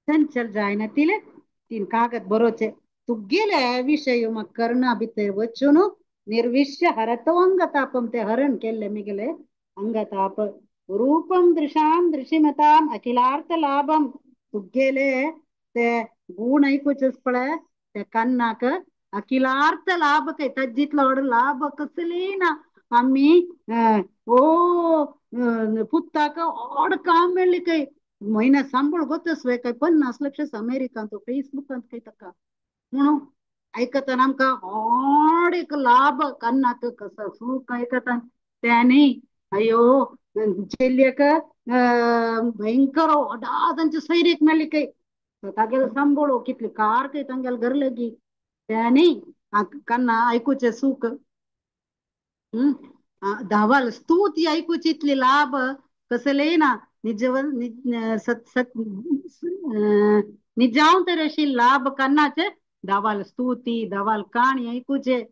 चंचल जायना तिले तीन कागद बरोवचे तुगेले विशय करणा भितर वचून निर्विश्य हरतो अंगतापम ते हरण केल्ले मिगेले अंगताप. रूपम दृशाम दृशिमताम अखिलार्थ लाभम तुगेले ते गुण ऐकूचेच पळय ते कन्नाक अखिलार्थ लाभ काय तज्जितलो लाभ कसली ना. आमी ओ पुत्ताक ओड काम मेळ्ळी काय म्हयन्या सांबळ गोतस काय 50 लक्ष अमेरिकांत फेसबुकांत काय ताका म्हणून ऐकताना आमकां ओड एक लाभ कन्नाक कसो सूख ऐकता त्यानी अयो चेल्ल्याक भयंकर ओडा तांचे सैरीक मेळ्ळी काय तागेलो सांबळ कितली कार काय तांगेले गरलगी त्यानी कन्ना ऐकूचें सूख. धावाल स्तुती ऐकूची इतली लाभ कसलेय ना निज सत सत निजाव तर अशी लाभ कन्नाचे धावाल स्तुती धावाल काणी ऐकूचे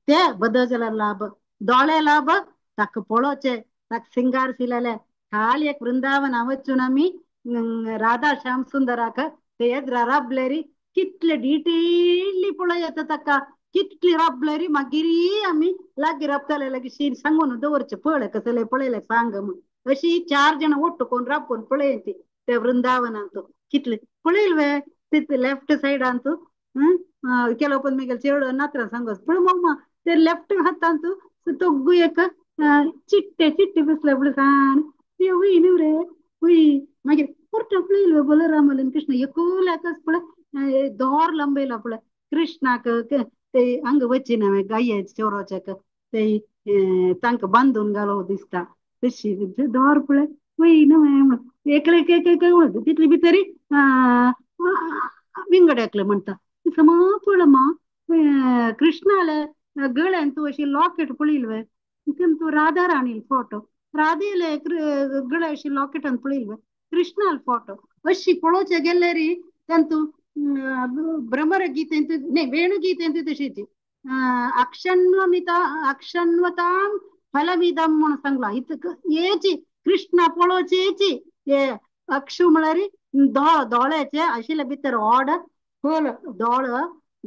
ते बदल जाल्यार लाभ. दोळे लाभ ताका पळोवचे ताका सिंगार शिलेले खाली एक वृंदावन वचून आमी राधा श्याम सुंदराक ते एद्रा राबलेरी कितले डिटेल्ली पळय येता ताका कितली राबलेरी मागीर आमी लागीं राबताले लागीं शीन सांगून दवरचें पळय कसले पळयलें सांग म्हूण अशी 4 जाणां ओट्ट कोण राबून पळय ती त्या वृंदावनांत कितले पळयल वे ते लेफ्ट सायडांत केलो पण मागीर चेडो नात्रां सांगत पळय मम्मा ते लेफ्ट हातांत तोग्गू एक चिट्टे चिट्टे बसले पळय सान हुई न्हू रे हुई मागीर पुरतो पळयल वे बलराम कृष्ण एकूल्याकच पळय दोर लंबयला पळय कृष्णाक ते हांगा वचिना गाये चोरोच्याक ते तांकां बांदून घालो दिसता तशी दोर पळय वय न्हू एकले एक एक तितली भितरी विंगड एकले म्हणटा समा पळय मा कृष्णाले गळ्यान तूं अशी लॉकेट पळयल वे तूं राधा राणील फोटो राधेले गळ्या अशी लॉकेटान पळयल वे कृष्णाल फोटो अशी पळोवचे गेले री तांतू भ्रमर गीते न्ही वेणुगीते तशीच अक्षण्वमिता अक्षण्वतां फलमिदं म्हणून सांगला इतक येची कृष्णा पळोवची येची हे अक्षु म्हळ्यार दोळ्याचे आशिल्ले भितर ओड फल दोळ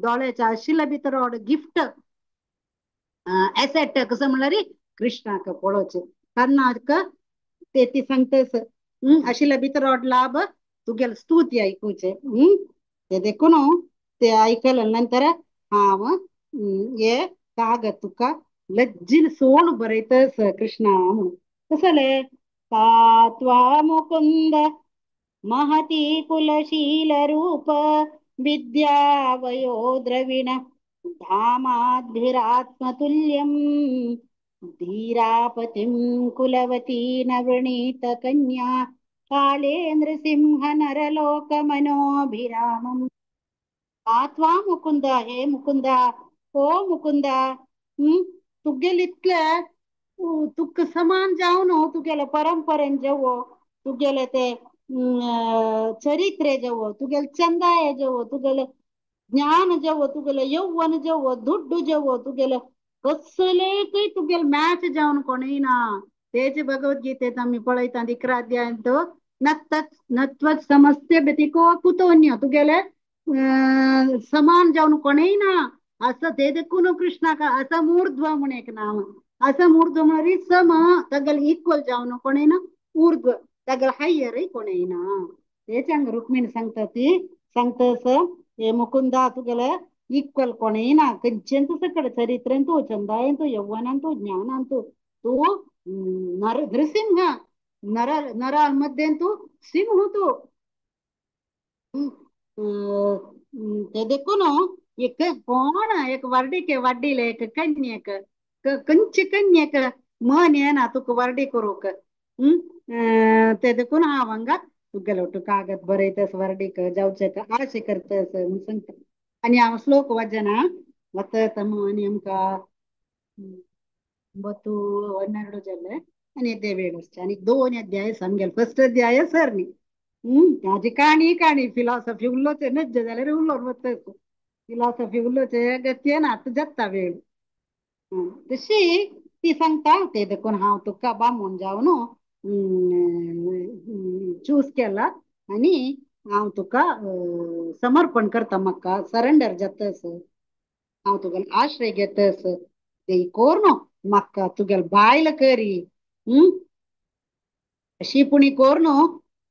दोळ्याचे आशिल्ले भितर ओड गिफ्ट एसेट कसं म्हळ्यार कृष्णाक पळोवचे कन्नाक ते ती सांगतस आशिल्ले भितर ओड लाभ तुगेले स्तुती ऐकूचे. ते देखून ते ऐकले नंतर हांव हे कागद तुका लज्जीन सोण बरयतस कृष्णा म्हणून कसले सात्वा मुकुंद महती कुलशील रूप विद्या वयो द्रविण धामाद्भिरात्मतुल्यं धीरापतिं कुलवती न वृणीत कन्या काले नृसिंह नरलोक मनोभिरामं आत्वा मुकुंद हे मुकुंद ओ मुकुंद तुगेले तुका समान जावन तुगेले परंपरेन जेवो तुगेले ते चरित्रे जेवो तुगेले चंदाय जेवो तुगेले ज्ञान जेवो तुगेले यौवन जेवो दुड्डू जेवो तुगेले कसलेकय तुगेले मॅच जावन कोणूय ना. तेच भगवद्गीतेत आमी पळयता 11 अध्यायांत नत्वत समस्ते व्यतिको कुतोन्य तुगेले समान जावन कोणूय ना. असं ते देखून कृष्णाक असं ऊर्ध्व म्हण एक नांव. असं ऊर्ध्व म्हळ्यार सम तागेले इक्वल जावन कोणूय ना, ऊर्ध्व तागेले हायरय कोणूय ना. तेच हांगा रुक्मिणी सांगता ती सांगता हे मुकुंदा तुगेले इक्वल कोणूय ना खंयचेंच सकड चरित्रेंतू चंदायेंतू यौवनांतू ज्ञानांतू तूं नर नृसिंह नर नरांमध्ये तूं सिंह तूं. ते देखून एक कोण एक वर्डीके वाड्डीले एक कन्येक खंयचे कन्येक मन येना तुका वर्डी करूंक. ते देखून हांव हांगा तुगेलो तूं कागद बरयतस वर्डीक जावचें आशे करतस म्हूण सांगता. आनी हांव श्लोक वाचना वता आनी आमकां 9 12 जाले आनी येदे वेळ आसचे आनी 2 अध्याय सामकेले फर्स्ट अध्याय सरनी. ताजी काणी काणी फिलॉसॉफी उलोवचें नज्ज जाल्यार उलोवन वता फिलॉसॉफी उलोवचें गत्य ना आतां जाता वेळ. तशी ती सांगता ते देखून हांव तुका बामूण जावन चूज केला आनी हांव तुका समर्पण करता म्हाका सरेंडर जातस हांव तुगेलो आश्रय घेतस ते कोर म्हाका तुगेलो बायल करी. अशी पुणी कोर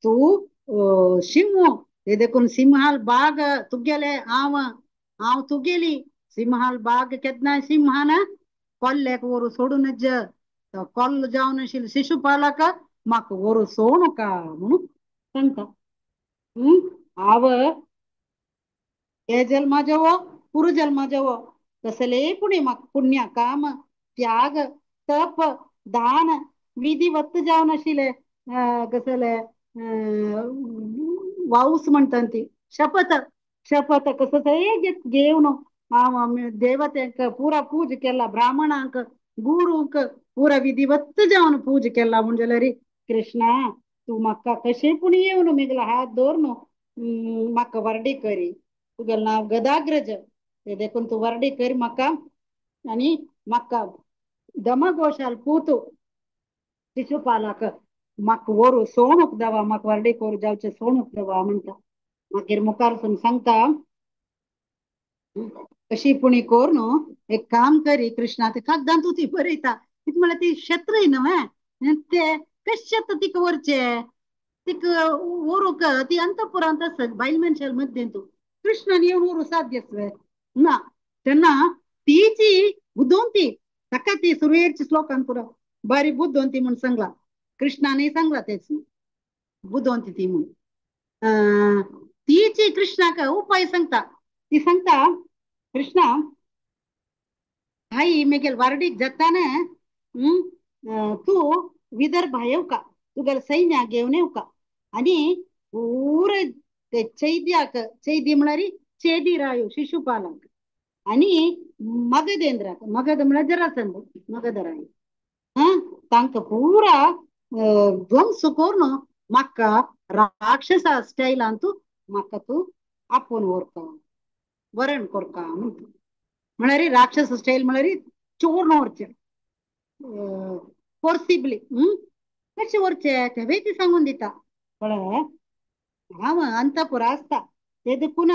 तूं सिंह ते देखून सिंहाल बाग तुगेले हांव हांव तुगेली सिंहाल बाग केन्ना सिंहान कोल्ल्याक व्हरू सोडून नज कोल्लो जावन आशिल्लो शिशुपालाक म्हाका व्हरू सोडूका म्हणून सांगता. हांव हे जल्मा जेवो पुरू जल्मा जेवो कसलेय पुण्य म्हाका पुण्य काम त्याग तप दान विधिवत जावन आशिल्ले कसले वाऊस म्हणटा ती शपथ शपथ कसं घेवन हांव देवतेंक पुरा पूज केला ब्राह्मणांक गुरूंक पुरा विधिवत जावन पूज केला म्हूण जाल्यार कृष्णा तूं म्हाका कशें पूण येवन मेगलो हात दवर म्हाका वर्डी करी तुगेलें नांव गदाग्रज ते देखून तूं वर्डी करी म्हाका आनी म्हाका दमघोशाल पूत शिशुपालाक म्हाका व्हरू सोणूक दवा म्हाका वर्डी करू जावचें सोणूक दवा म्हणटा. मागीर मुखार सून सांगता कशी पुणी कोर न्हू एक काम करी कृष्णा ते कागदान तूं ती बरयता कितें म्हळ्यार ती शत्रय न्हय ते कशें आतां तिका व्हरचें तिका व्हरूंक ती अंतपुरांत आसा बायल मनशां मद्दें तूं कृष्णान येवन व्हरूं साध्य आसलें ना. तेन्ना तीची बुद्धवंती ताका ती सुरवेरची श्लोकान पुरो बारी बुद्धवंती म्हूण सांगला कृष्णानय सांगला तेच बुद्धवंती ती म्हूण. तीची कृष्णाक उपाय सांगता ती सांगता कृष्णा आई मेगेल वारडीक जाताना तूं विदर्भा येवका तुगेले सैन्याक घेवन येवका आनी पुरे ते चैद्याक चैदी म्हळ्यार चेदी रायो शिशुपालाक आनी मगधेंद्राक मगध म्हळ्यार जरासंध मगधराय तांकां पुरा ध्वंस करून म्हाका राक्षसा स्टायलान तूं म्हाका तूं आपोवन व्हरता वरण करता म्हणटा. म्हळ्यार राक्षस स्टायल म्हळ्यार चोरून व्हरचें फोर्सिबली कशें व्हरचें तेवूय ती सांगून दिता. पळय हांव अंतपुरा आसता ते देखून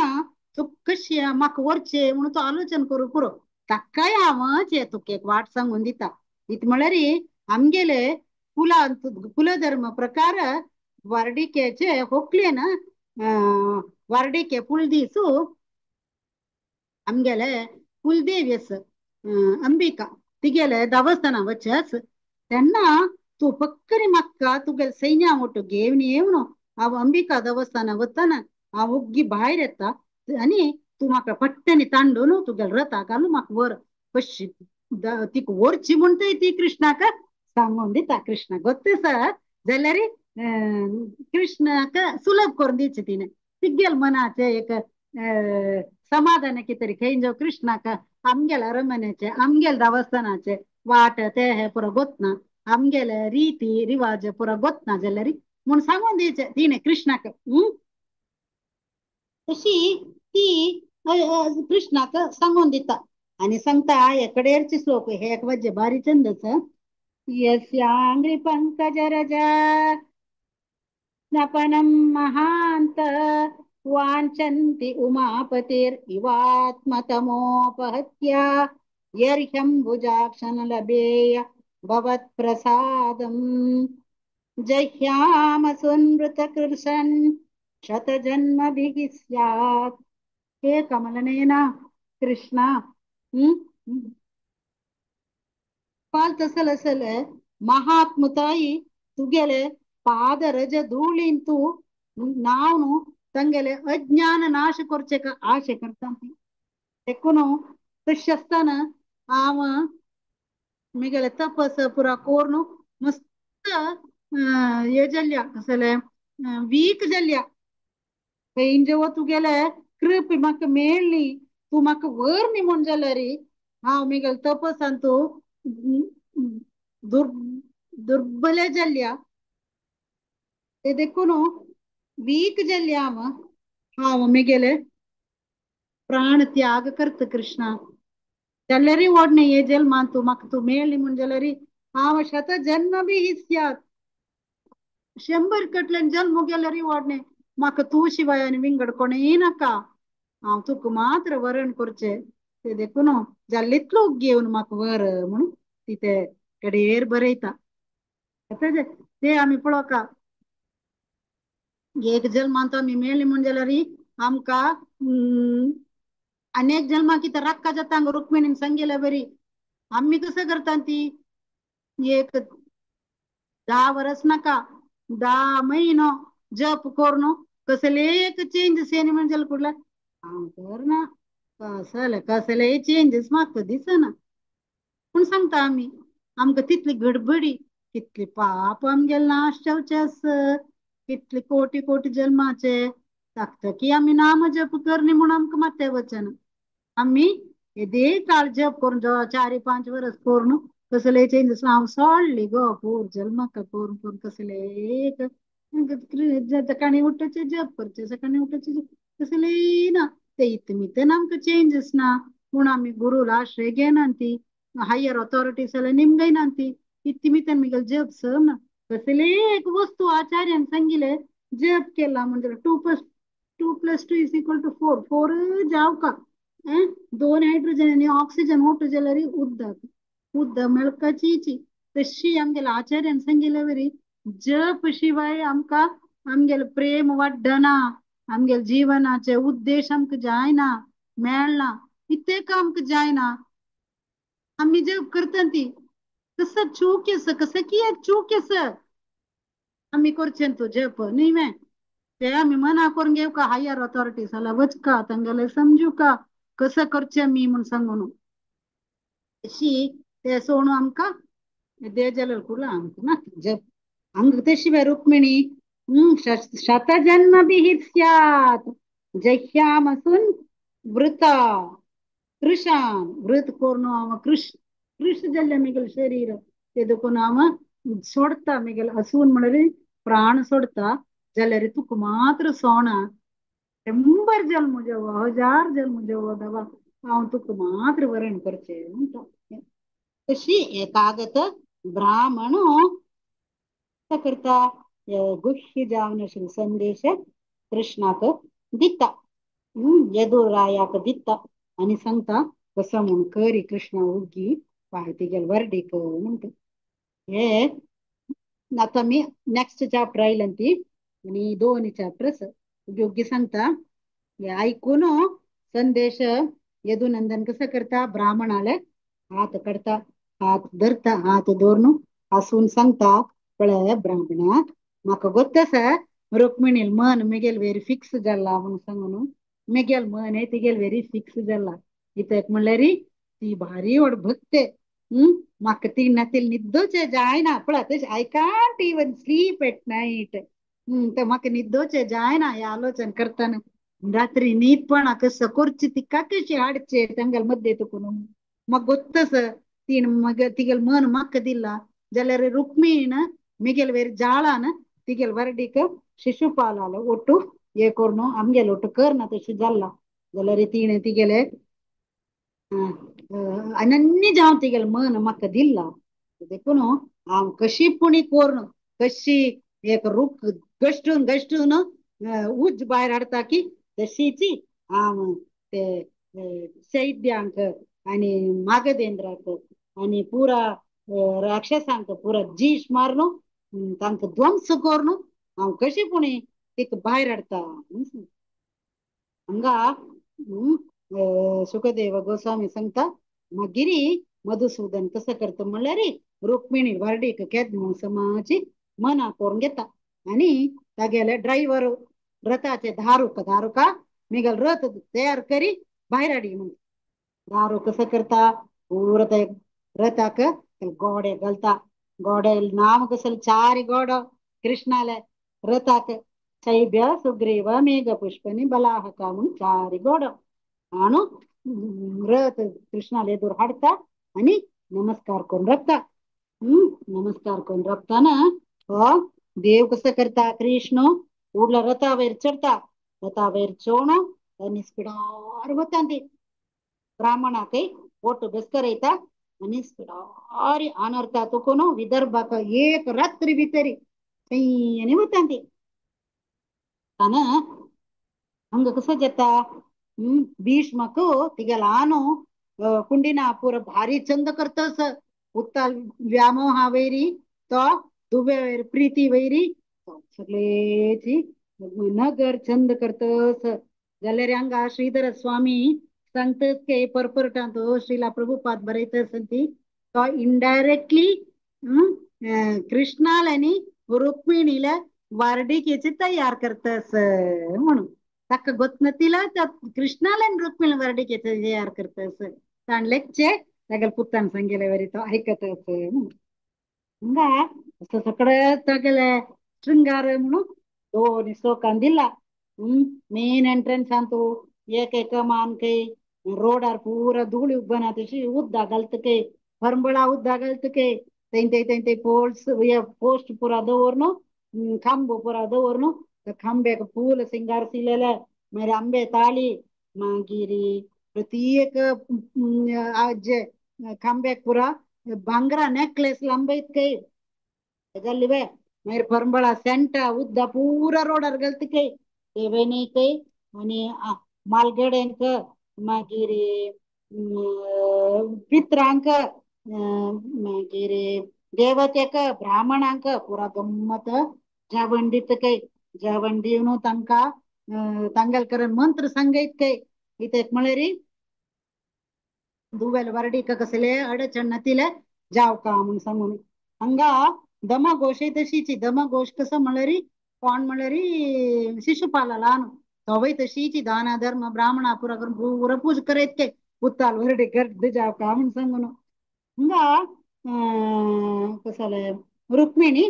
तूं कशें म्हाका व्हरचें म्हणून तूं आलोचन करूं पुरो ताकाय हांव तुका एक वाट सांगून दिता. इत म्हळ्यार आमगेले कुला कुलधर्म प्रकार वार्डिकेचे होकलेन वार्डिके कुलदीसू आमगेले कुलदेवी आस अंबिका तिगेले देवस्थाना वचस तेन्ना तूं पक्करी म्हाका तुगेले सैन्या वटू घेवन येवन हांव अंबिका देवस्थाना वतना हांव ओग्गी भायर येता आनी तूं म्हाका पट्ट्यानी तांडून तुगेले रथाक घालून म्हाका व्हर कशी तिका व्हरची म्हणटय ती कृष्णाक सांगून दिता. कृष्णा गोत्त आसा जाल्यार कृष्णाक सुलभ करून दिवचे तिने तिगेल मनाचे एक समाधान कितरी खंय जो कृष्णाक आमगेल अरमनेचे आमगेल देवस्थानाचे वाट ते हे पुरो गोतना आमगेले रीती रिवाज पुरो गोतना जाल्यार म्हूण सांगून दिवचे तिणे कृष्णाक. तशी ती कृष्णाक सांगून दिता आनी सांगता एकडेरचे श्लोक हे एक वज्जे भारी चंद आसा. यस्यांघ्रि पंकजरजा स्नपनं महान्त वाञ्छन्ति उमापतिर् इवात्मतमोपहत्या यर्ह्यम्बुजाक्षन लभेय भवत्प्रसादं जह्याम सुनृतकृशन् शतजन्मभिः स्यात्. हे कमलनयना कृष्णा, पाल तसल असल महात्मताई तुगेले पादरज धूळिंतु नावनु ತಂಗೆಲೆ ಅಜ್ಞಾನ ನಾಶ ಕೊರ್ಚೆಕ ಆಶೆ ಕರ್ತಾಂತಿ ತೆಕ್ಕುನು ತಶ್ಯಸ್ತಾನ ಆವ ಮಿಗಲೆ ತಪಸ್ ಪುರ ಕೋರ್ನು ಮಸ್ತ್ ये जल्ल्या कसले वीक जल्ल्या खंयजो तुगेले कृपी म्हाका मेळ्ळी तूं म्हाका व्हर न्ही म्हूण जाल्यार हांव मिगेले तपसान तूं दुर्बले जल्ल्या ते देखून वीक जल्ल्या हांव हांव मिगेले प्राण त्याग करत कृष्णा जाल्यारी ओडणे हे जल्मान तूं म्हाका तूं मेळ्ळी म्हूण जाल्यार हांव शत जन्म बी स्यात 100 कटल्यान जल्म गेल्यार ओडणे म्हाका तूं शिवाय आनी विंगड कोणेय नाका हांव तुका मात्र वरण करचें ते देखून जाल्ले इतलो घेवन म्हाका वर म्हणून ती ते कडेर बरयता. ते आमी पळोवका एक जल्मान तो आमी मेळ्ळी म्हूण जाल्यार आमकां अनेक जल्मा कितें राक्का जाता हांगा रुक्मिणीन सांगिल्ले बरी आमी कसं करता ती एक 10 वर्स नाका 10 म्हयनो जप करून कसले एक चेंजीस येना म्हण जाल्यार कुडल्या हांव करना कसले कसले चेंजीस म्हाका दिसना पूण सांगता आमी आमकां तितली गडबडी कितली पाप आमगेले नाश जावचे आस कितले कोटी कोटी जल्माचे ताकतकी आमी नाम जप करनी म्हूण आमकां मात्तें वचना आमी येदे काळ जप करून 4-5 वर्स करून कसले चेंजीस हांव सोडली गो पूर जल्माक करून करून कसले एक सकाळी उठचे जप करचे सकाळी उठचे कसले ना ते इतमितन आमकां चेंजीस ना म्हूण आमी गुरूला आश्रय घेना ती हायर अथॉरिटीज जाल्यार निमगयना ती इतमितन मिगेल जप सर ना कसले एक वस्तू आचार्यान सांगिले जप केला म्हणजे 2 + 2 + 2 = 4 4 जावका 2 हायड्रोजन आनी ऑक्सिजन ಒಟ್ಟು जाल्यार उदक उदक मेळकाची तशी आमगेले आचार्यान सांगिल्ले वरी जप शिवाय आमकां आमगेले प्रेम वाडना आमगेले जिवनाचे उद्देश आमकां जायना मेळना इतकें आमकां जायना आमी जप करता ती कसं चूक आसा कसं की चूक आसा आमी करचें तूं जप न्ही मे ते आमी मना करून घेवका हायर अथॉरिटीज जाल्यार वचका तांगेले समजुका कसं करचें आमी म्हूण सांगून तशी ते सोणू आमकां दे जाल्यार कुडला आमकां ना जप हांगा ते शिवाय रुक्मिणी शतजन्मभिः स्यात् जह्यामसून वृता कृशान व्रत करून हांव कृश कृश जाल्लें मिगेलें शरीर ते देखून हांव सोडता मिगेलें असून म्हणल्यार प्राण सोडता जाल्यार तुका मात्र सोणा 100 जल्म जेवो 1000 जल्म जेवो देवा हांव तुका मात्र वरण करचें म्हणटा. तशी एकागत ब्राह्मण करता गुह्य जावन संदेश कृष्णाक दिता यदुरायाक दिता आनी सांगता कसो म्हूण करी कृष्णा उगी पाय तिगेले वर्डीक म्हणटा. हे आतां आमी नेक्स्ट चॅप्टर आयल्या ती आनी 2 चॅप्टर्स उगी उगी सांगता. हे आयकून संदेश यदुनंदन कसं करता ब्राह्मणाले हात काडटा हात धरता हात दवरून हासून सांगता पळय ब्राह्मणा म्हाका गोत्त आसा रुक्मिणील मन मिगेल वेरी फिक्स जाला म्हणून सांगून मिगेल मन हे तिगेल वेरी फिक्स जाला कित्याक म्हणल्यार ती भारी व्हड भक्त म्हाका ती नातील निद्दोचे जायना पळय I can't even sleep at night. ते म्हाका निद्दोचे जायना हे आलोचन करताना रात्री न्हीद पण कसं करची तिका कशी हाडचे तांगेल मध्ये तुकून मग गोत्तस तीन मग तिगेल मन म्हाका दिला जाल्यार रुक्मीण मिगेल वेर जाळान तिगेल वरडीक शिशुपालाल ಒಟ್ಟು ये कोर्ನು आमगेल ಒಟ್ಟು करना तशें जाल्ला जाल्यार तिणें तिगेले अनन्य जावन तिगेल मन म्हाका दिल्ला देखून हांव कशी पुणी कोर्न कशी एक रूख गश्टून गश्टून उज भायर हाडटा की तशीची हांव ते सैद्यांक आनी मागधेंद्राक आनी पुरा राक्षसांक पुरा जीश मारून तांकां ध्वंस करून हांव कशी पुणी तिका भायर हाडटा. हांगा सुखदेव गोस्वामी सांगता मागीर मधुसूदन कसं करता म्हणल्यार रुक्मिणी व्हरडीक केद म्हूण समाची मना करून घेता आनी तागेले ड्रायव्हर रथाचे धारूक धारुका मिगल रथ तयार करी भायर हाडी म्हूण. दारू कसं करता पुरा ते रथाक गोडे घालता गोडे नाम कसं चार गोडो कृष्णाले रथाक शैब्य सुग्रीव मेघ पुष्पनी बलाहका म्हणून चार गोडो आणू रथ कृष्णाले एदूर हाडता आनी नमस्कार करून रखता. नमस्कार करून रखताना हो देव कसं करता कृष्ण उडला रथावयर चडता रथावयर चोण आनी स्पिडार वता ते ब्राह्मणाकय ओटो बेस्करयता आनी स्पिडार अनर्था तुकून विदर्भाक एक रात्री भितरी थंय वता ते. ताना हांगा कसो जाता भीष्मक तिगेल आनो कुंडिनापूर भारी चंद करतस उत्ताल व्यामोहा वैरी तो दुबे वैर प्रीती वैरी सगळेची नगर चंद करतस. जाल्यार हांगा श्रीधर स्वामी सांगतस के परपरटांत श्रीला प्रभुपाद बरयतस ती तो इनडायरेक्टली कृष्णाल आनी रुक्मिणीला वार्डिकेची तयार करतस म्हणून ताका गोतनतीला कृष्णाला आनी रुक्मिणी वार्डिकेचे तयार करतस ताण लेखचे तागेले पुतान सांगेले वरी तो आयकतस म्हणून. हांगा असं सगळं तागेले शृंगार म्हणून दोन श्लोकान दिला. मेन एंट्रन्स अंतू एक एक मान कೈ रोडार पूरा धूळ उब्बना तशी उद्दा घालतके फरंबळा उद्दा घालतके थंय थंय थंय पोल्स पोस्ट पुरा दवरून खांबो पुरा दवरून खांब्याक फूल सिंगारसिलेले मागीर आंबे ताळी मागीर प्रत्येक जे खांब्याक पुरा भांगरा नेकलेस लांबयत कय जाल्ली वे मागीर फरंबळा सेंटा उद्दा पुरा रोडार घालतके ते वेणीकय आनी मालगड्यांक मागीर पित्रांक मागीर देवतेक ब्राह्मणांक पुरा गम्मत जेवण दित कय जेवण दिवन तांकां तांगेल करून मंत्र सांगयत कय कित्याक म्हळ्यार दुवेल वरडीक कसले अडचण नातिले जावका म्हूण सांगून. हांगा दमघोश तशीची दमघोश कसो म्हळ्यार कोण म्हळ्यार शिशुपाला ल्हान तोवय तशीची दान धर्म ब्राह्मणा पुरा करून पुरा पूज करयत के उत्ताल वरडे गर्द जावका म्हूण सांगून. हांगा कसले रुक्मिणी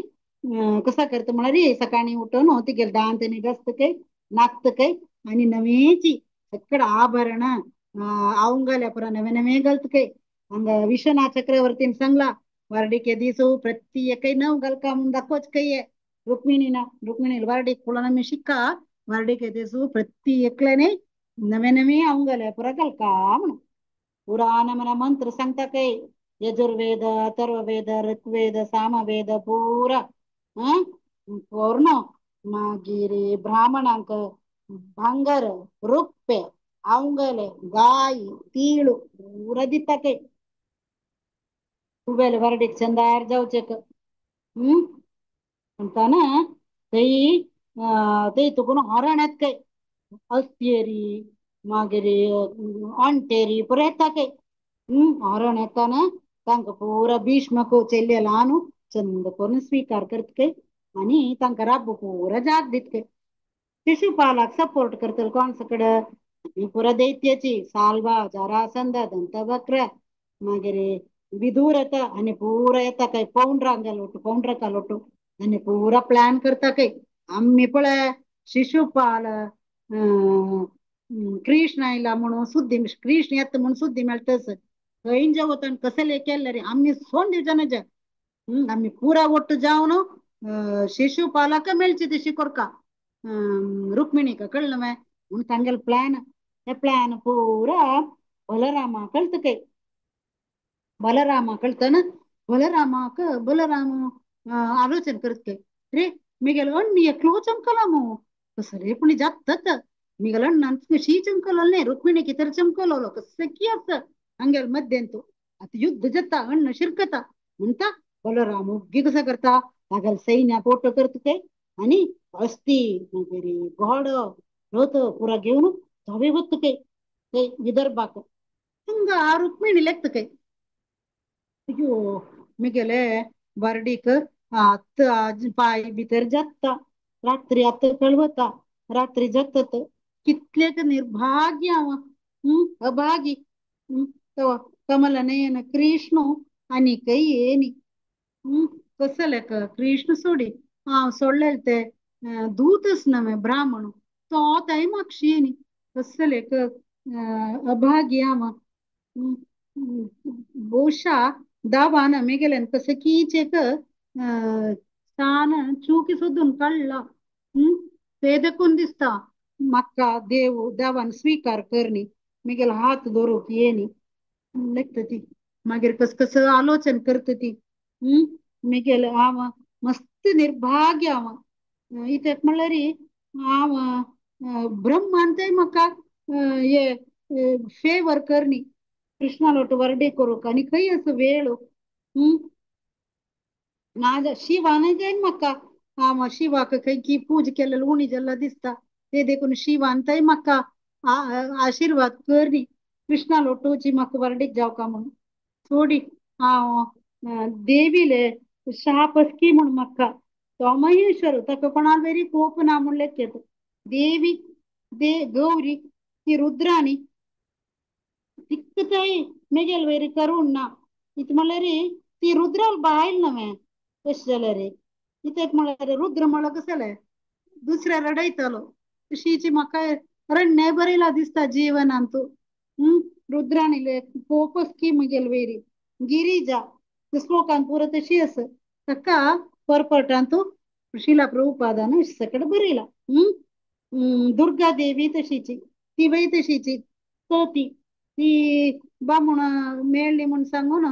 कसा करता म्हळ्यार सकाळी उठून तिगेले दांत आनी घासतकय नाकतकय आनी नवेची सगळं आभरण अवंगल्या पुरा नवे नवे घालतकय. हांगा विश्वनाथ चक्रवर्तीन सांगला वार्डिके दिसू प्रत्येकय नव घालका म्हणून दाखोवच कय रुक्मिणीना रुक्मिणी वार्डीक पळोवन आमी शिक्का वार्डिके दिसू प्रत्येकल्याने नवे नवे अवंगल्या पुरा घालका म्हणून पुरा नमन मंत्र सांगता कय यजुर्वेद अथर्ववेद ऋग्वेद सामवेद पुरा पूर्ण मागीर ब्राह्मणांक भांगर रुप्पे अवंगले गाय तीळ पुरा दिता कय तुवेल वरडीक चंदार जावचे म्हणटाना थंय थंय तुकून हरण येता काय अस्तेरी मागीर अंटेरी पुरा येता काय हरण येताना तांकां पुरा भीष्मक चेल्ले ल्हान चंद करून स्वीकार करत काय आनी तांकां राब्बो पुरा जाग दित काय. शिशुपालाक सपोर्ट करतले कोण सकड पुरा दैत्याची साल्वा जरासंध दंतवक्र मागीर विदूर येता आनी पुरा येता काय पौंड्रा हांगा पौंड्रा कालोटू आनी पुरा प्लॅन करता काय आम्ही पळय शिशुपाल कृष्ण आयला म्हणून सुद्दी कृष्ण येता म्हणून सुद्दी मेळटस खंय जेवता आनी कसले केल्ले रे आमी सोड दिवच्या आमी पुरा ಒಟ್ಟು जावन शिशुपालाक मेळची तशी कोरका रुक्मिणीक कळ्ळें म्हूण तांगेलो प्लॅन हे प्लॅन पुरा बलरामा कळत काय बलरामा कळतना बलरामाक बलराम आलोचन करत काय रे मिगेल अण्ण एकलो चमकला मू कसले पूण जातत मिगेल अण्णान शी चमकलो रुक्मिणीक तर चमकलो कसं की असं हांगेल मध्यंतू आता युद्ध जाता अण्ण शिरकता म्हणता बलराम उग्गी कसं करता तागेल सैन्या पोट करत काय आणि हस्ती मागीर घोडो रथ पुरा घेवन धवे वत काय ते विदर्भाक हांगा रुक्मिणी लेखता काय अय्यो मिगेले बर्डीक आत पाय भितर जाता रात्री आत कळवता रात्री जातात कितलेक निर्भाग्य हांव अभागी तवा कमल नयन कृष्ण आनी कय येनी कसले कृष्ण सोडी हांव सोडलेले ते दूतच नव्हे ब्राह्मण तो ताय मागशी येनी कसले अभागी हांव ಬಹುಶಃ दावान मिगेलेन कसं कीचेक सान चूकी सोदून काडला ते देखून दिसता म्हाका देव देवान स्वीकार करणी मिगेल हात दवरूंक येनी लेखता ती मागीर कस कस आलोचन करता ती मिगेल हांव मस्त निर्भाग्य हांव इत्याक म्हणल्यार हांव ब्रह्मान म्हाका हे फेवर करणी कृष्णालोट वर्डे करूंक आनी खंय असो वेळ ना शिवान जायन म्हाका हांव शिवाक खंय की पूज केलेलो उणी जाल्लो दिसता ते देखून शिवान थंय म्हाका आशिर्वाद करणी कृष्णा लोटूची म्हाका वर्डीक जावका म्हणून सोडी हांव देवीले शाप की म्हूण म्हाका तो महेश्वर ताका कोणा वेरी कोप ना म्हूण लेखता देवी दे गौरी ती रुद्राणी तिक्कताय मेगेल वेरी करून ना इत म्हणल्यार ती रुद्राल बायल नव्हे कशें जाल्यार कित्याक म्हणल्यार रुद्र म्हणल्यार कशें जालें दुसऱ्या रडयतालो तशीची म्हाका रडणे बरयला दिसता जीवनांत रुद्राणीले कोपस की म्हगेल वेरी गिरिजा श्लोकान पुरो तशी आसा ताका परपटांत शिला प्रभुपादान सकड बरयला दुर्गा देवी तशीची ती बाई तशीची तो ती ती बामण मेळ्ळी म्हूण सांगून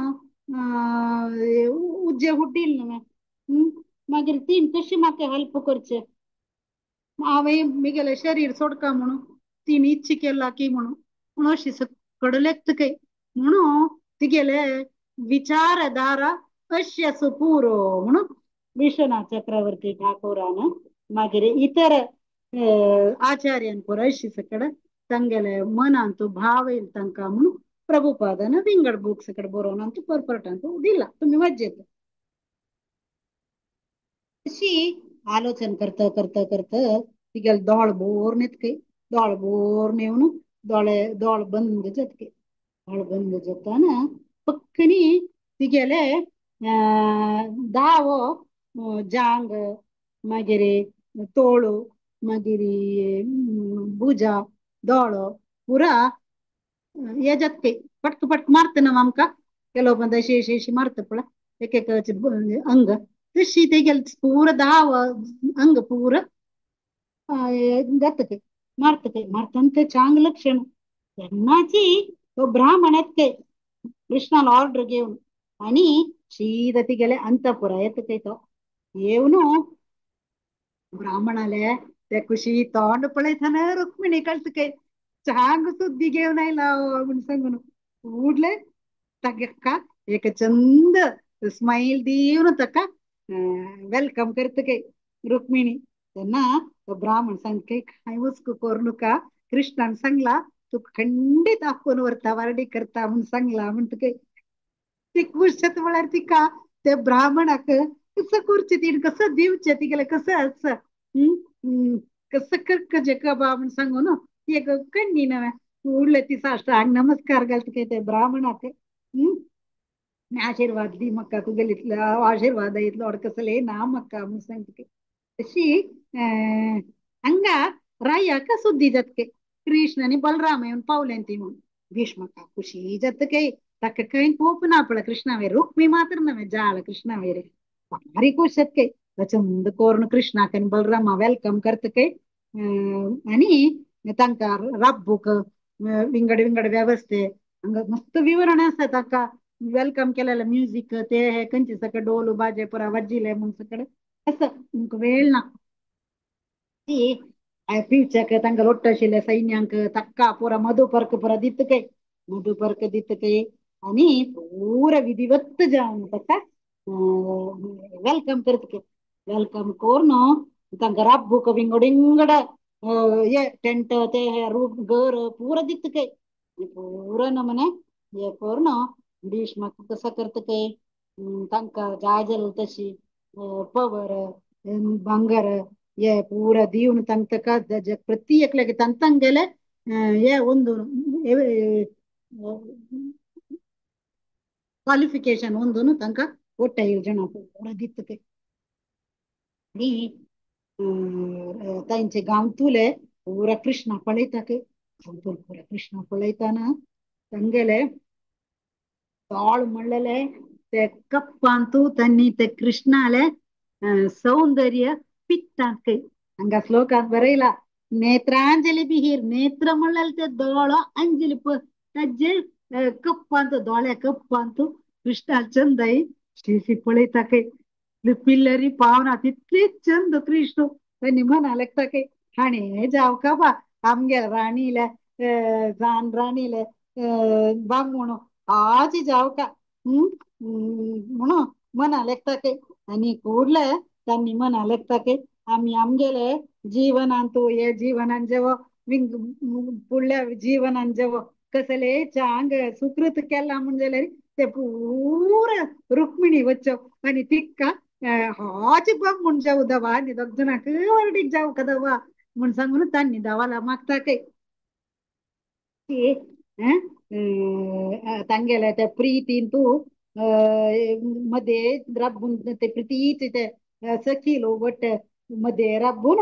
उज्जे हुड्डील न्हय मागीर तीन कशी म्हाका हेल्प करचे हांवें म्हगेलें शरीर सोडका म्हणून तीन इच्छा केला की म्हणून पूण अशी सकड लेखता काय म्हणून तिगेले विचारधारा अशी आसा पुरो म्हणून विश्वनाथ चक्रवर्ती ठाकूरान मागीर इतर आचार्यान पुरो अशी सकड तांगेले मनांत भाव येयल तांकां म्हणून प्रभुपादान विंगड बुक्स कडेन बरोवन आमच्या परपटांत दिला तुमी मज्जेत अशी आलोचन करता करता करता तिगेले दोळ बोर न्हिदके दोळ बोर नेवन दोळे दोळ बंद जातके दोळ बंद जाताना पक्कनी तिगेले दावो जांग मागीर तोळू मागीर भुजा दोळो पुरा हे जातके पटक पटक मारता न्हू आमकां ಕೆಲವು ಬಂದ अशी अशी अशी मारता पळय एक एक अंग तशी तेगेले पुरा दाव अंग पुरा जाता मारता ते मारतना ते चांग लक्षण तेन्नाची तो ब्राह्मण येता कृष्णाला ऑर्डर घेवन आनी सीधा तिगेले अंतपुरा येता ते तो येवन ब्राह्मणाले ते खुशी तोंड पळयतना रुक्मिणी कळटा काय चांग सुद्दी घेवन आयला म्हूण सांगून उडले ताका एक चंद स्माईल दिवन ताका welcome करता काय रुक्मिणी तेन्ना तो ब्राह्मण सांगता काय हुस्को करू नका कृष्णान सांगला तू खंडीत आपोवन व्हरता वारडी करता म्हूण सांगला म्हणटा काय ती खुश म्हळ्यार तिका त्या ब्राह्मणाक कसं करचें तिणें कसं दिवचें तिगेलें कसं आसा कसं करचें कबा म्हूण सांगून ती एक कण्णी नव्हे उडले ती साष्टांग नमस्कार घालता काय ते ब्राह्मणाक आशीर्वाद दी म्हाका तुगेले इतलो आशीर्वाद इतलो व्हड कसले ना म्हाका म्हूण सांगता. तशी हांगा रायाक सुद्दी जातके कृष्ण आनी बलराम येवन पावले ती म्हूण भीष्मका खुशी जातके ताका खंय कोप ना पळय कृष्णावेर रुक्मी मात्र नव्हे जाळ कृष्णावेर भारी खुश जातके चंद कोरून कृष्णाक आनी बलरामा welcome करतके आनी तांकां राब्बूक विंगड विंगड व्यवस्थे हांगा मस्त विवरण आसा ताका welcome केलेलं म्युझिक ते हे खंयचे सगळे डोल बाजे पुरा वाजिले म्हूण सगळे आसा तुमकां वेळ ना. ती पिवच्याक तांकां लोट्ट आशिल्ले सैन्यांक ताका पुरा मधुपर्क पुरा दितके मधुपर्क दितके आनी पुरा विधिवत जावन ताका welcome करतके welcome करून तांकां राब्बूक विंगड विंगड हे टेंट ते हे रूप घर पुरा दितके पुरा नमने हे करून भीष्माक कसं करतके तांकां जाय जाल्यार तशी पवर भांगर हे पुरा दिवन तांकां ताका प्रति एकल्याक तांकां गेले हे ಒಂದು क्वालिफिकेशन ಒಂದೂನು तांकां ಒಟ್ಟ ಜನ पुरा दितके. आनी तांचे गांवतुले पुरा कृष्णा पळयता गांवतूल पुरा कृष्णा पळयताना तांगेले ताळ म्हणलेले ते कप्पांतू त्यांनी ते कृष्णाले सौंदर्य पित्तांत हांगा श्लोकांत बरयला नेत्रांजली बिहीर नेत्र म्हणलेले ते दोळो अंजली ताजे कप्पांतू दोळ्या कप्पांतू कृष्णा चंदई शिशी पळयता काय पिल्लरी पावना तितलीच चंद कृष्ण त्यांनी म्हणाले काय हाणे जाव का बा आमगे राणीले जान राणीले बामूण आजी जाव का म्हणून मना लेखता आनी कुडले त्यांनी मना लेखता आमी आमगेले जीवनांतू हे जीवनान जेव विंग फुडल्या जीवनान जेव कसले चांग सुकृत केला म्हूण जाल्यार ते पुरा रुक्मिणी वच्चो आनी तिका हाची बाब म्हूण जाव दवा आनी दोग जाणांक वर्डीक जाव का दवा म्हूण सांगून तांणी दवाला मागता काय तांगेले त्या प्रितीन तूं मध्ये राबून ते प्रितीचे ते सखी लोक वट्ट मध्ये राबून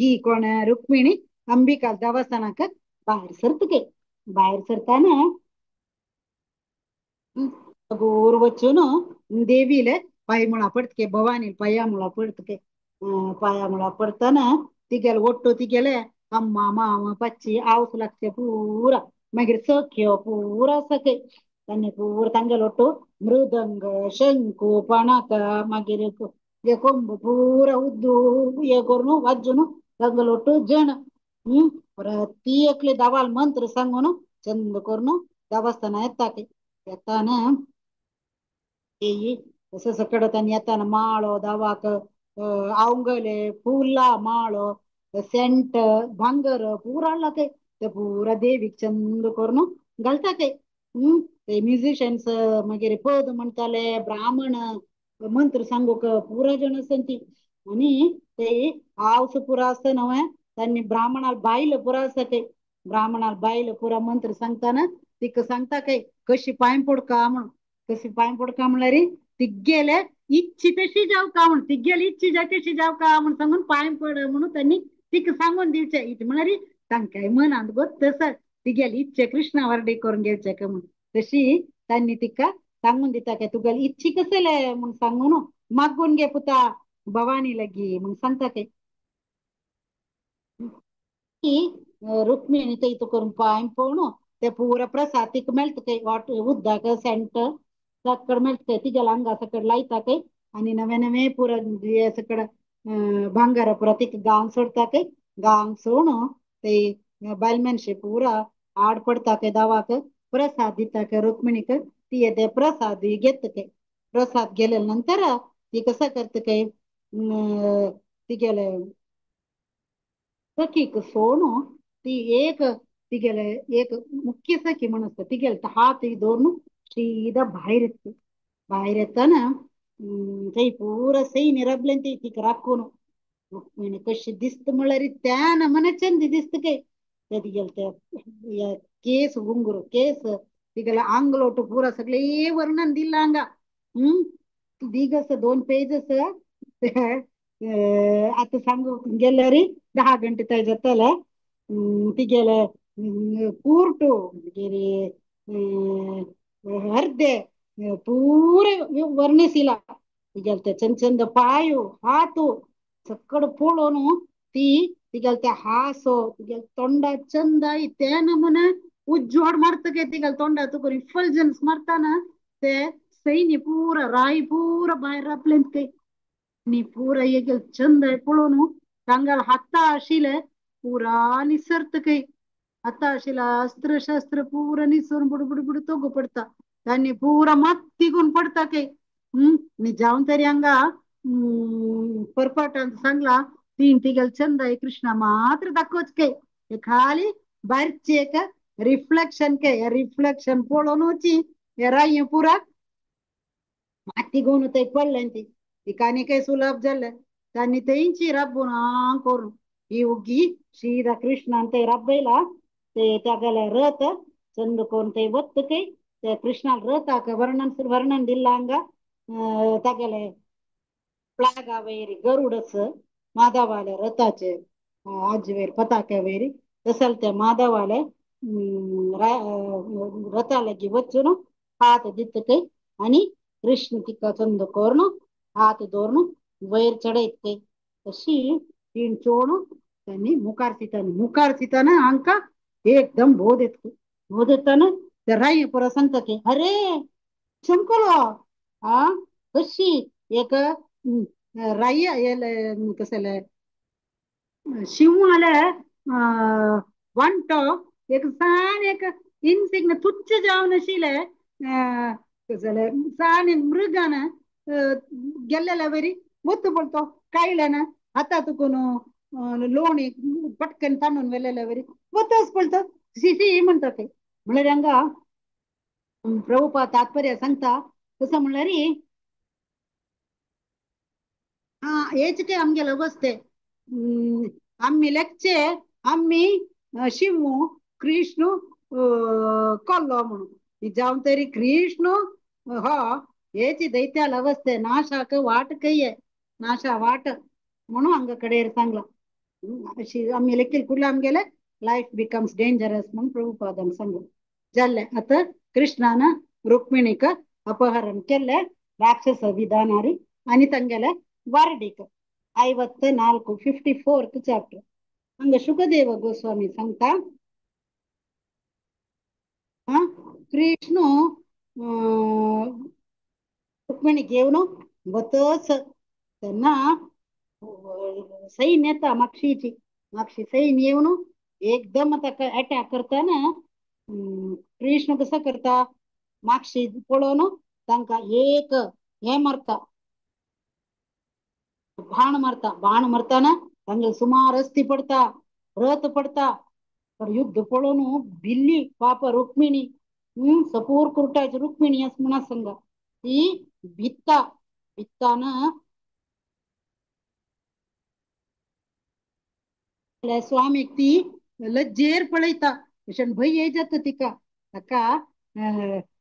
ही कोण रुक्मिणी अंबिका देवस्थानाक भायर सरतके भायर सरताना गोर वचून देवीले पांय मुळा पडतके भवानी पांया मुळा पडतके पांया मुळा पडताना तिगेले ಒಟ್ಟು तिगेले अम्मा मामा पच्ची आवस लागचे पुरा मागीर सख्यो पुरा सखे तांणी पुरा तांगेले ಒಟ್ಟು मृदंग शंಕು पणक मागीर हे कोंब पुरा उद्दू हे करून वाजून तांगेले ಒಟ್ಟು जण प्रति एकले दवाल मंत्र सांगून चंद करून देवस्थाना येता येताना तसं सगळं तांणी येताना माळो दवाक आवंगले फुलां माळो सेंट भांगर पुरा हाडला ते पुरा देवीक चंद करून घालता ते ते म्युझिशियन्स मागीर पद म्हणटाले ब्राह्मण मंत्र सांगूक पुरा जण आसता ती आनी ते हांवस पुरा आसता न्हय त्यांनी ब्राह्मणाल बायल पुरा आसता ते ब्राह्मणाल बायल पुरा मंत्र सांगताना तिका सांगता काय कशी पांय पडका म्हण कशी पांय पडका म्हणल्यार तिगेले इच्छी तशी जाव का म्हण तिगेली इच्छी जाय तशी जाव का म्हण सांगून पांय पड म्हणून त्यांनी तिका सांगून दिवचे इच्छा म्हणल्यार तांकां मनांत गो तसं तिगेली इच्छे कृष्णा वर्डी करून घेवचे का म्हण तशी त्यांनी तिका सांगून दिता काय तुगेली इच्छी कसले म्हण सांगून मागून घे पुता भवानी लगी म्हण सांगता काय. रुक्मिणी थंय करून पांय पळोवन ते पुरा प्रसाद तिका मेळटा ते what उदक सेंट सकड मेळटा तिगेल्या अंगा सकड लायता ते आनी नवे नवे पुरा हे सकड भांगर पुरा तिका गांव सोडता ते गांव सोडून ते बायल मनशे पुरा आड पडता ते दवाक प्रसाद दिता ते रुक्मिणीक ती ते प्रसाद घेता ते प्रसाद गेल्या नंतर ती कसं करता काय तिगेले सखीक सोडून ती एक तिगेले एक मुख्य सखी म्हणून तिगेले हात दवरून सीधा भायर येता भायर येताना थंय पुरा सैन्य रबलें ती तिका राखून रुक्मिणी कशी दिसता म्हणल्यार त्या नमने चंद दिसता काय ते तिगेले ते केस घुंगरू केस तिगेले आंगलोट पुरा सगळे वर्णन दिला हांगा. दीग 2 पेजस आता सांगू गेल्यार 10 गंटे तय जातले. तिगेले ಕೂರ್ಟು ಹರ್ದೆ ಪೂರ ವರ್ಣಿಸಿಲ್ಲ. ತಿಗಲ್ತೆ ಚಂದ ಚಂದ ಪಾಯು ಹಾತು ಸಕ್ಕಡ ಪೋಳೋನು ತೀ ತಿಗಲ್ತೆ ಹಾಸೋ ತಿಗಲ್ ತೊಂಡ ಚಂದ ಇತ್ತೆ ನಮೂನೆ ಉಜ್ಜೋಡ್ ಮಾಡ್ತಕ್ಕೆ ತಿಗಲ್ ತೊಂಡ ತುಕರ್ ಇಫಲ್ಜನ್ಸ್ ಮಾಡ್ತಾನ ते सैन्य पूरा राई पूरा बाहेर रापलेंत ಕೈ ನೀ ಪೂರ ಎಗಲ್ ಚಂದ ಪೋಳೋನು तांगाल हाता आशिले पुरा निसर्त ಕೈ हाता आशिला अस्त्र शस्त्र पूरा निसरून बुड बुड बुड तोगो पडता तांणी पूरा मात्ती घेवन पडता काही. नी जावन तरी हांगा परपाटान सांगला तीन तिगल चंद आहे कृष्ण मात्र दाखोवच काही खाली बारची एक रिफ्लेक्शन के रिफ्लेक्शन पळोवनूची हे राय पुरा माती घेवन थंय पडलें ती तिका आनी काही सुलभ जालें तांणी तेंची रब्बून आं करून ही उगी सीधा कृष्णान ते रब्बयला ते तागेले रथ चंद करून ते वत्त काही ते कृष्णाल रथाक वर्णन वर्णन दिला हांगा. तागेले प्लागा वयर गरुडस माधवाले रथाचे आजवेर पताके वयर तसल ते माधवाले रथा लागी वचून हात दित काही आणि कृष्ण तिका चंद करून हात दवरून वयर चडयत काही तशी तीन चोण त्यांनी मुखार दिताना मुखार दिताना हांकां एकदम बोध येत बोध येताना ते राय पुरा सांगता की अरे चमकलो आ कशी एक राय कसले शिंवाले वांटो एक सान एक इन्सिग्न तुच्छ जावन आशिल्ले कसले सान एक मृगान गेल्लेल्या वरी ಒತ್ತು पडतो कायल्यान आता तुकून लोणी पटकन तांडून वेलेल्या वरी वतच पडतो सी म्हणटा ते. म्हणल्यार हांगा प्रभुपा तात्पर्य सांगता कसं म्हणल्यार हेच काय आमगेले अवस्थे आम्ही लेखचे आम्ही शिमू कृष्ण कोल्लो म्हणून जावन तरी कृष्ण हो हेची दैत्याल अवस्थे नाशाक वाट कय नाशा वाट म्हणून हांगा कडेर सांगला. अशी आम्ही लेखील कुठलं आमगेले लायफ बिकम्स डेंजरस म्हणून प्रभुपादान सांगला. जाल्लें आतां कृष्णान रुक्मिणीक अपहरण केल्लें राक्षस विधानारी आनी तांगेले वारडीक 54 54th chapter हांगा शुकदेव गोस्वामी सांगता कृष्ण रुक्मिणी घेवन वतच तेन्ना सैन्य येता मागशीची मागशी सैन्य येवन एकदम ताका अटॅक करतना कृष्ण कसो करता मागशी पळोवन तांकां एक हे मारता बाण मारता बाण मारताना तांगे सुमार अस्थी पडता रथ पडता. पण युद्ध पळोवन भिल्ली पाप रुक्मिणी सपूर कुरटाची रुक्मिणी अस म्हणा सांगा ती भित्ता भित्ताना स्वामीक ती लज्जेर पळयता अशें भंय ये जाता तिका ताका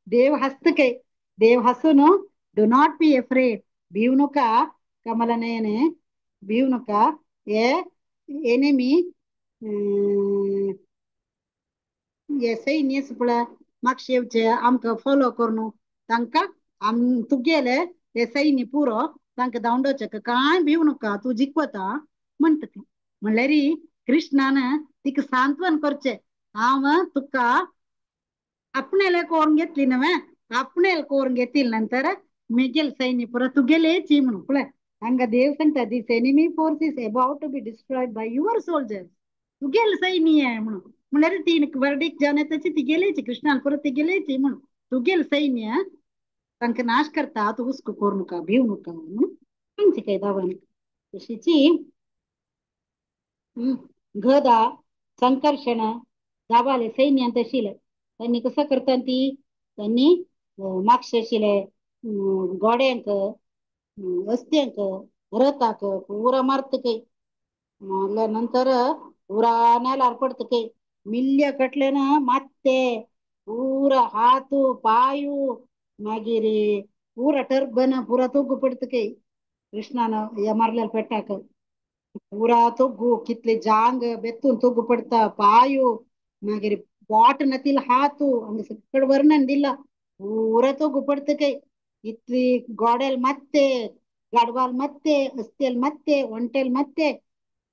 देव हासता काय देव हासून do not be afraid भिव नका कमला नयने भिव नका हे एनिमी हे सैन्य पळय मागशे येवचे आमकां फॉलो करून तांकां आम तुगेले हे सैन्य पुरो तांकां धांवडोवचें कांय भिव नका तूं जिखवता म्हणटा ती. म्हणल्यार कृष्णान तिका सांत्वन करचें हांव तुका आपणेले करून घेतली न्हय आपणेल करून घेतली नंतर मेगेल सैन्य पुरो तुगेलेची म्हणून पळय हांगा देव सांगता this enemy force is about to be destroyed by your soldiers तुगेल सैन्य म्हणून. म्हणल्यार ती वर्डीक जावन येताची तिगेलेची कृष्णान परत तिगेलेची म्हणून तुगेल सैन्य तांकां नाश करता तूं हुस्को करूं नका भिव नका म्हणून सांगची काय दावान. तशीची गदा संकर्षण दाबाले सैन्यांत आशिल्ले त्यांनी कसं करता ती त्यांनी मागशे आशिल्ले गोड्यांक अस्त्यांक रथाक पुरा मारत काही मारल्या नंतर पुरा नेलार पडत काही मिल्य कटले ना मात्ते पूरा हातू पायू मागीर पूरा टर्बन पूरा तोग्गू पडतके कृष्णान मारलेले पेट्टाक पूरा तोग्गू कितले जांग बेत्तून तोग्गू पडता पायू मागीर बोट नतील हातू हंग सगळ वर्णन दिला पूरा तोग्गू पडतके इतली गोडेल ಮತ್ತೆ ಗಡ್ವಾಲ್ ಮತ್ತೆ ಅಸ್ತಿಯಲ್ ಮತ್ತೆ ಒಂಟೆಲ್ ಮತ್ತೆ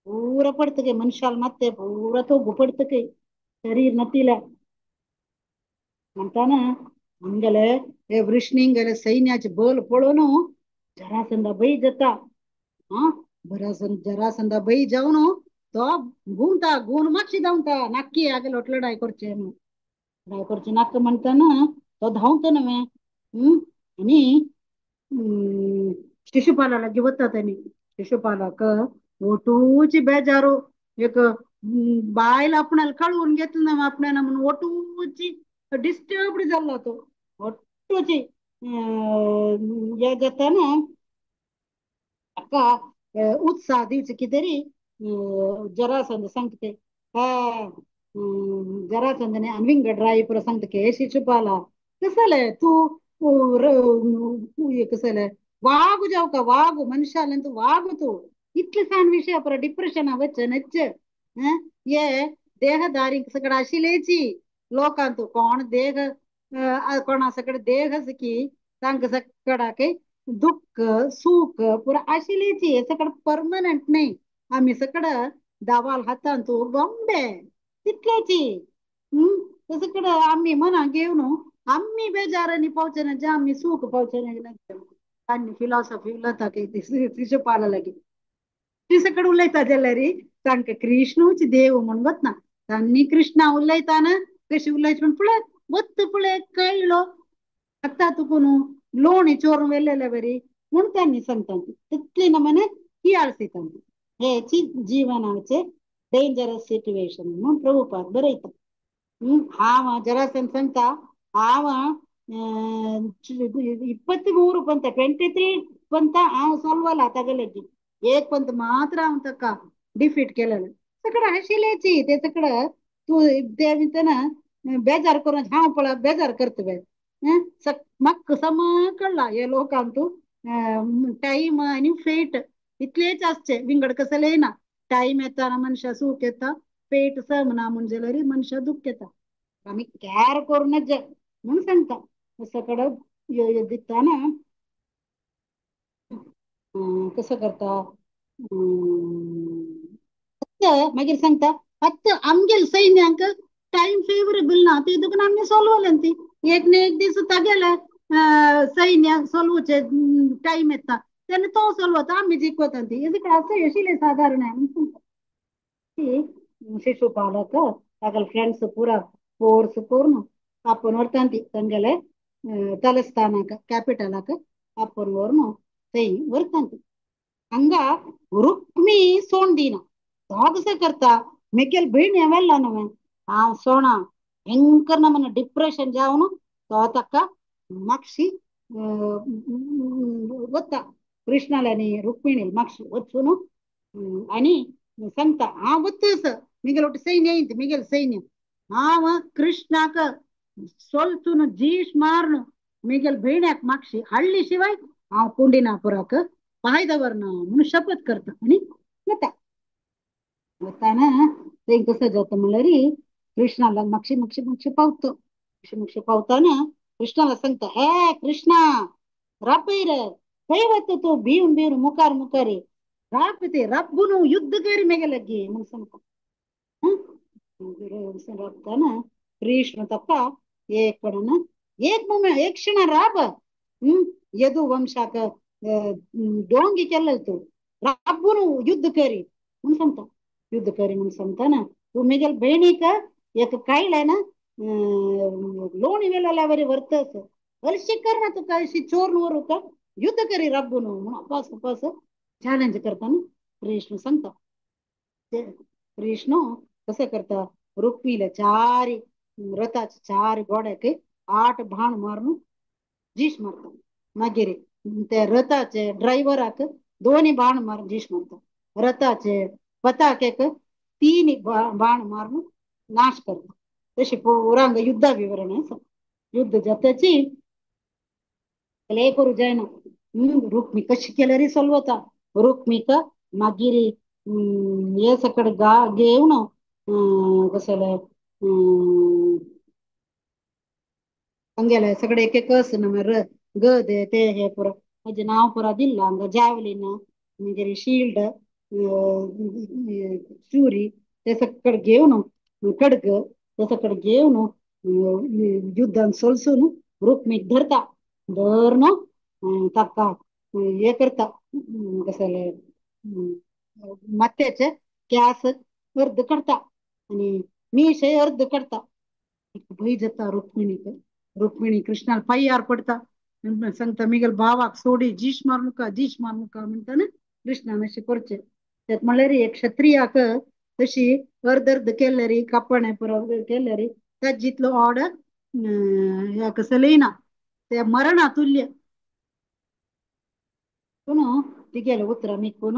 पूरा पडतके मनुष्याल ಮತ್ತೆ पूरा तोग्गू पडतके शरीर नतील म्हणताना हंगले हे वृष्णिंगले सैन्याचे बल पळोवन जरासंधा बई जाता हा जरासंधा बई जावन तो गुंता गुण मातशी धांवता नाक्की आगे लोट लढाई करचे लढाई करचे नाक्क म्हणताना तो धांवता नव्हे आणि शिशुपाला लागीं वता तेणी शिशुपालाक ओटूची बेजारू एक बायल आपणाला कळवून घेतलं ना आपल्याला म्हणून ओटूची डिस्टर्ब्ड जाल्लो तो ಒಟ್ಟುಚಿ हे जाताना ताका उत्साह दिवचो कितें तरी जरासंध सांगता जरासंधने आनी विंगड राय पुरो सांगता की हे शिशुपाला कसं जालें तूं कसं जालें वागू जावका वागू मनुष्यालन तूं वागू तूं इतले सान विशय पुरो डिप्रेशना वचचे नच्च हे देहदारी सगळं आशिल्लेची लोकांत कोण देह कोणा सगळे देह की तांकां सगळ्याक दुःख सुख पुरा आशिल्लेची हे सगळं परमनंट न्ही आमी सगळं दावाल हातांत गोंबे तितलेची ते सगळं आमी मनाक घेवन आमी बेजारांनी पावचे ना जे आमी सुख पावचे ना आनी फिलॉसॉफी उलयता शिशुपाला लागीं ती सगळं उलयता जाल्यार तांकां कृष्णूच देव म्हूण वतना तांणी कृष्णा उलयताना कशी उलयची म्हण पळय वत्त पळय कळ्ळो आतां तुका न्हू लोणी चोरून व्हेलेले बरी म्हूण तांणी सांगता तितली नमने हियाळसिता हेची जीवनाचे डेंजरस सिट्युएशन म्हूण प्रभुपाद बरयता. हांव जरासन सांगता हांव 23 पंत 23 पंत हांव सोल्वला तागे लागीं एक पंत मात्र हांव ताका डिफीट केलेलें सगळं आशिल्लेची ते सगळं तूं ते म्हणतना बेजार करून हांव पळय बेजार करता बे म्हाका सम कळ्ळा हे लोकांक तूं टायम आनी फेट इतलेच आसचे विंगड कसलेय ना टायम येता ना मनशा सूख येता फेट सम ना म्हूण जाल्यार मनशा दुःख येता आमी कॅर करूनच म्हूण सांगता सगळं दिताना कसं करता मागीर सांगता आतां आमगेले सैन्यांक टायम फेवरेबल ना ते तुका आमी सोल्वलें ती एक ना एक दीस तागेले सैन्य सोल्वचे टायम येता तेन्ना तो सोल्वता आमी जिखवता ती हेजे आसा आशिल्लें सादारण ती शिशुपालाक तागेले फ्रेंड्स पुरा फोर्स करून आपोवन व्हरता ती तांगेले तलस्थानाक कॅपिटलाक आपोवन व्हरून थंय व्हरता ती हांगा रुक्मी सोण दिना तो कसो करता मेगेल भयण व्हेला न्हू हांव सोणा भयंकर नमूने डिप्रेशन जावन तो ताका मातशी वता कृष्णाले आनी रुक्मिणी मातशी वचून आनी सांगता हांव वतच मिगेल वटे सैन्य येयत मिगेल सैन्य हांव कृष्णाक सोलचून जीश मारून मिगेल भयण्याक मातशी हाडली शिवाय हांव कुंडिनापुराक पांय दवरना म्हणून शपथ करता आनी वता वताना तें कसं जाता म्हणल्यार कृष्णाला मातशी मातशी मातशी पावतो मातशी मातशी पावताना कृष्णाला सांगता हे कृष्णा रापय रे खंय वता तूं भिवन भिवन मुखार मुखार राप ते रब्बू न्हू युद्ध करी मेगे लगी म्हणून सांगता. राबताना कृष्ण ताका एक पडना एक मुमेंट एक क्षण राब यदु वंशाक डोंगी केल्ले तूं रब्बू न्हू युद्ध करी म्हणून सांगता. युद्ध करी म्हणून सांगताना तूं मेगेल भयणीक एक कळ्ळें ना लोणी वेलेल्या वर्तस हरशी कर ना तुका अशी चोर व्हरूका युद्ध करी रब्बू न्हू म्हणून अपास अपास चॅलेंज करताना कृष्ण सांगता. कृष्ण कसं करता रुक्मीला चार रथाचे चार घोड्याक 8 बाण मारून जीश मारता. मागीर ते रथाचे ड्रायव्हराक 2 बाण मारून जीश मारता. रथाचे पताकेक 3 बाण मारून नाश करता. तशी पुरा हांगा युद्धा विवरण आसा. युद्ध जाताची करूं जायना. रुक्मी कशी केल्यार सोलवता. रुक्मीक मागीर हे सकड गा घेवन कसले हांगेले सगळे एक एक आसा गदे ते हे पुरा म्हजें नांव पुरा दिल्लां हांगा जॅवलीन मागीर शिल्ड चुरी ते सकड घेवन खडग ते सकड घेवन युद्धान सोलसून रुक्मीक धरता. धरून ताका हे करता कसले माथ्याचे केंस अर्द काडटा आनी मिशे अर्द काडटा. भंय जाता रुक्मिणीक. रुक्मिणी कृष्णाल पांयार पडटा. सांगता मिगेल भावाक सोडी जीश मारनुका जीश मारनुका म्हणटा कृष्णान अशें करचें. तेत म्हणल्यार एक क्षत्रियाक तशी अर्द अर्द केल्यारी कापणे पुरो केल्यारी ताजे जितलो ऑड ह्या कसलेय ना ते मरणा तुल्य. पूण तिगेले उतरां मिकून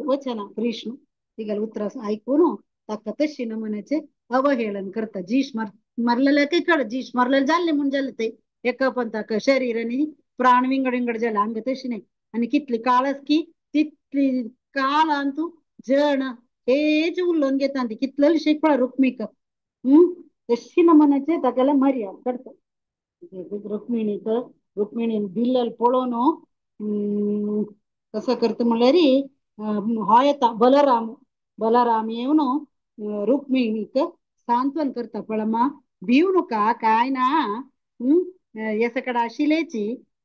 वचना कृष्ण तिगेले उतरां आयकून ताका तशी नमुन्याचे अवहेळन करता. जीश मारलेले कळ जीश मारलेले जाल्ले म्हूण जालें ते एका पण ताका शरीर आनी प्राण विंगड विंगड जाले हांगा तशी न्हय. आनी कितली काळस की तितली काळान तूं जण हेच उलोवन घेता ती कितले शिकपा रुक्मीक तशी नमुन्याचे तागेले मर्याद करता. रुक्मिणीक रुक्मिणीन दिल्लेल पळोवन कसो करता म्हणल्यार हो येता बलराम. बलराम येवन रुक्मिणीक सांत्वन करता. पळमा भिव नका काय ना हे सकड आशिल्लेची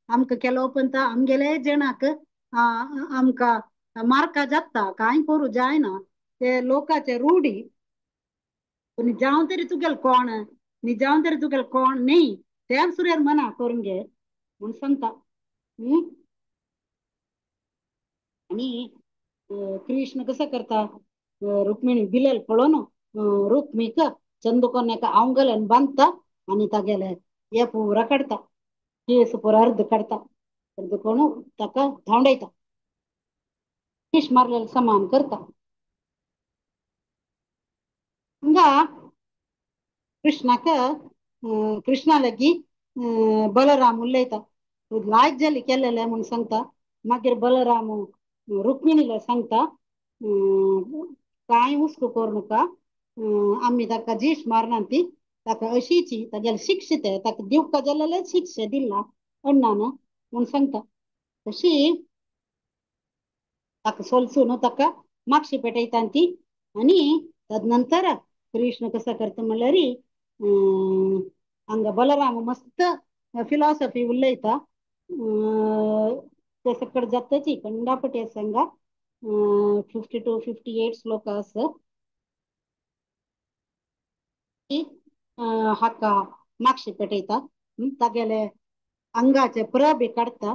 आमकां केलो पण आमगेले जणाक आमकां मारका जाता कांय करूं जायना ते लोकाचे रूढी जावं तरी तुगेल कोण न्ही जावं तरी तुगेल कोण न्ही तें सुर्यार मना करून घे म्हूण सांगता. आनी कृष्ण कसो करता रुक्मिणी दिलेल पळोवन रुक्मीक चंदकोन एका आंगल्यान बांदता आनी तागेले हे पुरा काडटा केस पुरा अर्द काडटा अर्द करून ताका धांवडायता. केश मारलेले समान करता. हांगा कृष्णाक कृष्णा लागीं बलराम उलयता. तूं लायक जाली केलेलें म्हूण सांगता. मागीर बलराम रुक्मिणीला सांगता कांय हुस्को करूं नाका आमी ताका जीश मारना ती ताका अशीची तागेले शिक्षा ते ताका दिवका जाल्यार शिक्षा दिला अण्णान म्हूण सांगता. तशी ताका सोलसून ताका मागशी पेटयता ती. आनी तदनंतर कृष्ण कसो करता म्हणल्यार हांगा बलराम मस्त फिलॉसॉफी उलयता. ते सकड जाताची कंडापटी आसा हांगा 52 58 श्लोक आसा. हाका मागशी पेटयता तागेले अंगाचे प्रभे काडटा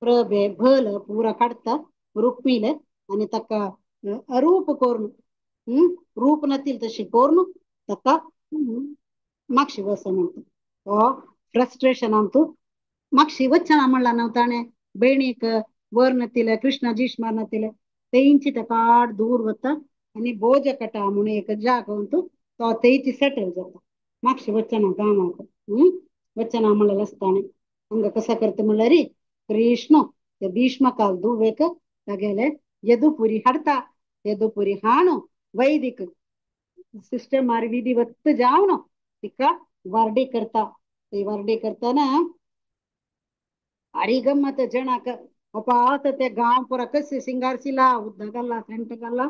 प्रभे भल पुरा काडटा रुक्मिले आनी ताका अरूप करून रूप नातील तशी करून ताका मागशी वच म्हणटा. हो फ्रस्ट्रेशनान तूं मागशी वचना म्हणला न्हू ताणें भयणीक वर नातिले कृष्णा जीश मार नातिले तेंची ताका दूर वता आनी भोजकटा म्हणून एक जागो तूं तो तेंची सेटल जाता. मागशी वचना गांवाक वचना म्हणलेलें आसता ताणें. हांगा कसो करता म्हणल्यार कृष्ण ते भीष्मकाल दुवेक तागेले यदुपुरी हाडटा. यदुपुरी हाणू वैदिक सिस्टमार विधिवत जावन तिका वारडी करता. ती वारडी करतना भारी गम्मत जणाक अपात ते गांव पुरा कशे सिंगारशिला उदक घाल्ला सेंट घाल्ला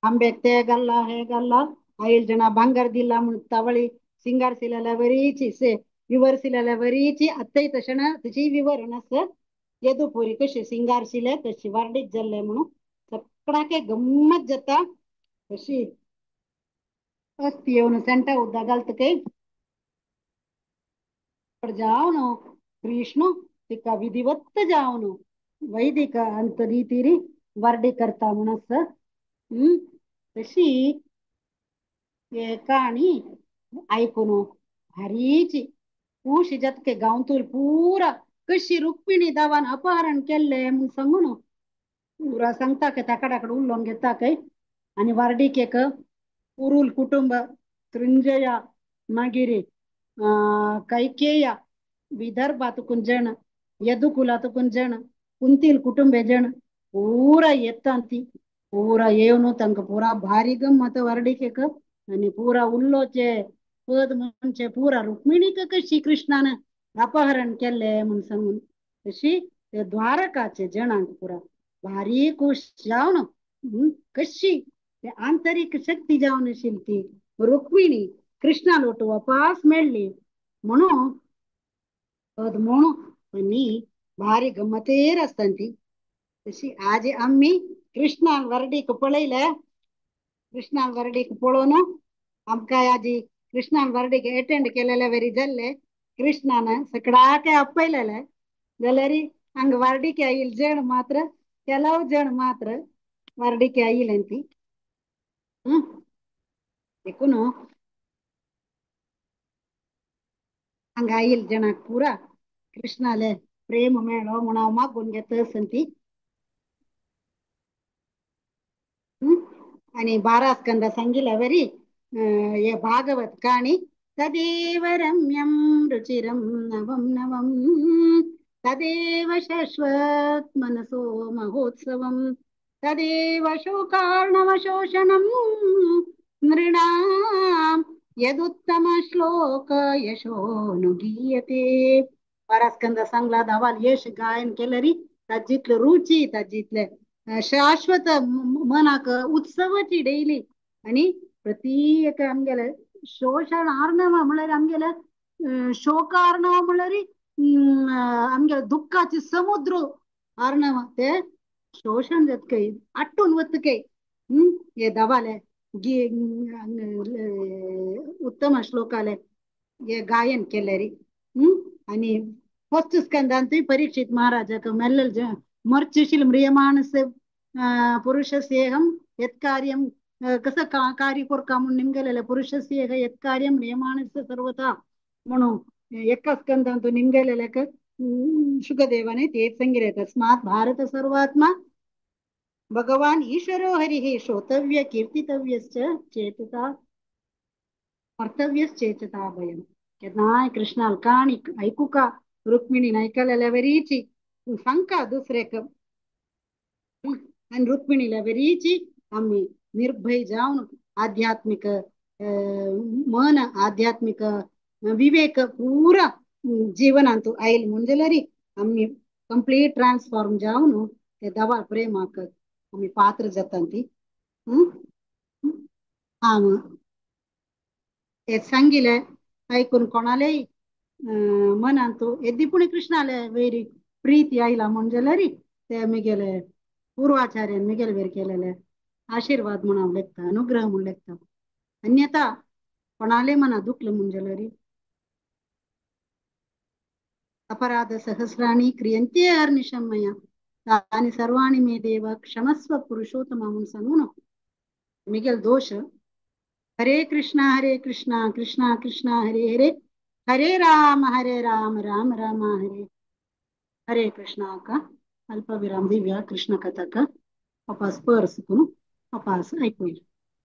आंब्याक ते घाल्ला हे घाल्ला आयल जण भांगर दिला म्हूण तावळी सिंगारशिलेल्या वरीची से विवरशिलेल्या वरीची आतांय तशें ना तशी विवरण आसा. यदुपुरी कशी सिंगारशिले तशी वारडीक जाल्ले म्हणून सगळ्याक गम्मत जाता. तशी अस्ती येवन सेंटा उदक घालता काय जावन कृष्ण तिका विधिवत जावन वैदिक अंत रीतीरी वारडी करता म्हूण आसा. तशी काणी आयकून भारीची खुशी जातके गांवतूल पुरा कशी रुक्मिणी दावान अपहरण केल्ले म्हूण सांगून पुरा सांगता काय ताकडाकडे उलोवन घेता काय. आनी वारडीक एक उरूल कुटुंब तृंजया मागीर कैकेया विदर्भातकून जण यदुकुलातकून जण कुंतील कुटुंबे जण पूरा येतांती पूरा येवन तांकां पुरा भारी गम्मत वर्डिकेक आनी पुरा उल्लोचे पद म्हणचे पुरा रुक्मिणीक कशी कृष्णान अपहरण केल्ले म्हूण सांगून तशी ते द्वारकाचे जणांक पुरा भारी खुश जावन कशी ते आंतरीक शक्ती जावन आशिल्ली ती रुक्मिणी कृष्णा लोट वापास मेळ्ळी म्हणून पद म्हणून आनी भारी गम्मतेर आसता ती. तशी आज आमी कृष्णान वर्डीक पळयले कृष्णान वर्डीक पळोवन आमकां आजी कृष्णान वर्डीक एटेंड केलेले वरी जाल्ले कृष्णान सकडाके आपयलेले जाल्यार हांगा वर्डीक आयिल जण मात्र ಕೆಲವು जण मात्र वर्डीक आयिल्ले ती. देखून हांगा आयिल जणाक पुरा कृष्णाले प्रेम मेळो म्हूण हांव मागून घेता ती. आणि 12 स्कंद सांगिल्ल्या वरी हे भागवत काणी तदेव रम्यं रुचिरं नवं नवं तदेव शाश्वत मनसो महोत्सवं तदेव शोकार्णवशोषणं नृणां यदुत्तम श्लोक यशोनुगीयते. 12 स्कंद सांगला धावाल यश गायन केलं री ताजितले रुची ताजितले शाश्वत मनाक उत्सवाची डेली आणि प्रत्येक आमगेले शोषण आर्णव म्हळ्यार आमगेले शोक आर्णव म्हळ्यार आमगेले दुःखाचे समुद्र आर्णव ते शोषण जातकय आटून वतकय हे दवाले उत्तम श्लोकाले हे गायन केले री. आणि फर्स्ट स्कंदांतूय परीक्षित महाराजाक मेल्ल मर्चशील म्रियमाणस पुरुषस्येहं यत्कार्यं कसं कार्य कोरका म्हणून निमगेलेले पुरुषस्येह यत्कार्यं म्रियमाणस्य सर्वथा म्हणून एका स्कंदांतू निमगेलेले शुकदेवाने तेच सांगितले. तस्मात् भारत सर्वात्मा भगवान ईश्वरो हरिः श्रोतव्य कीर्तितव्यश्च चेतता कर्तव्यश्चेतता भयं. केन्नाय कृष्णाल काणी ऐकूका रुक्मिणीन ऐकलेल्या वरीची सांगका दुसरेक आणि रुक्मिणीला वरीची आम्ही निर्भय जावन आध्यात्मिक मन आध्यात्मिक विवेक पूरा जीवनांतू आयल म्हणजे आम्ही कंप्लीट ट्रान्सफॉर्म जावन ते दवा प्रेमाक आम्ही पात्र जाता ती. हा ते सांगिले ऐकून कोणालेय मनांतू येद्दी कृष्णाले वैरी प्रीती आयला म्हणजे ते मिगेले पूर्वाचार्यान मिगेले वेर केलेले आशीर्वाद म्हणून हांव लेखता अनुग्रह म्हूण लेखता. अन्यथा कोणाले मना दुखले म्हणजे अपराध सहस्राणी क्रियंते अहर्निशं मया तानि सर्वाणि मे देव क्षमस्व पुरुषोत्तम म्हणून सांगून मिगेल दोष. हरे कृष्णा कृष्णा कृष्णा हरे हरे हरे राम राम राम हरे हरे. कृष्णा का अल्पविराम दिव्या कृष्ण कथक अपास परसकून अपास ऐकूया.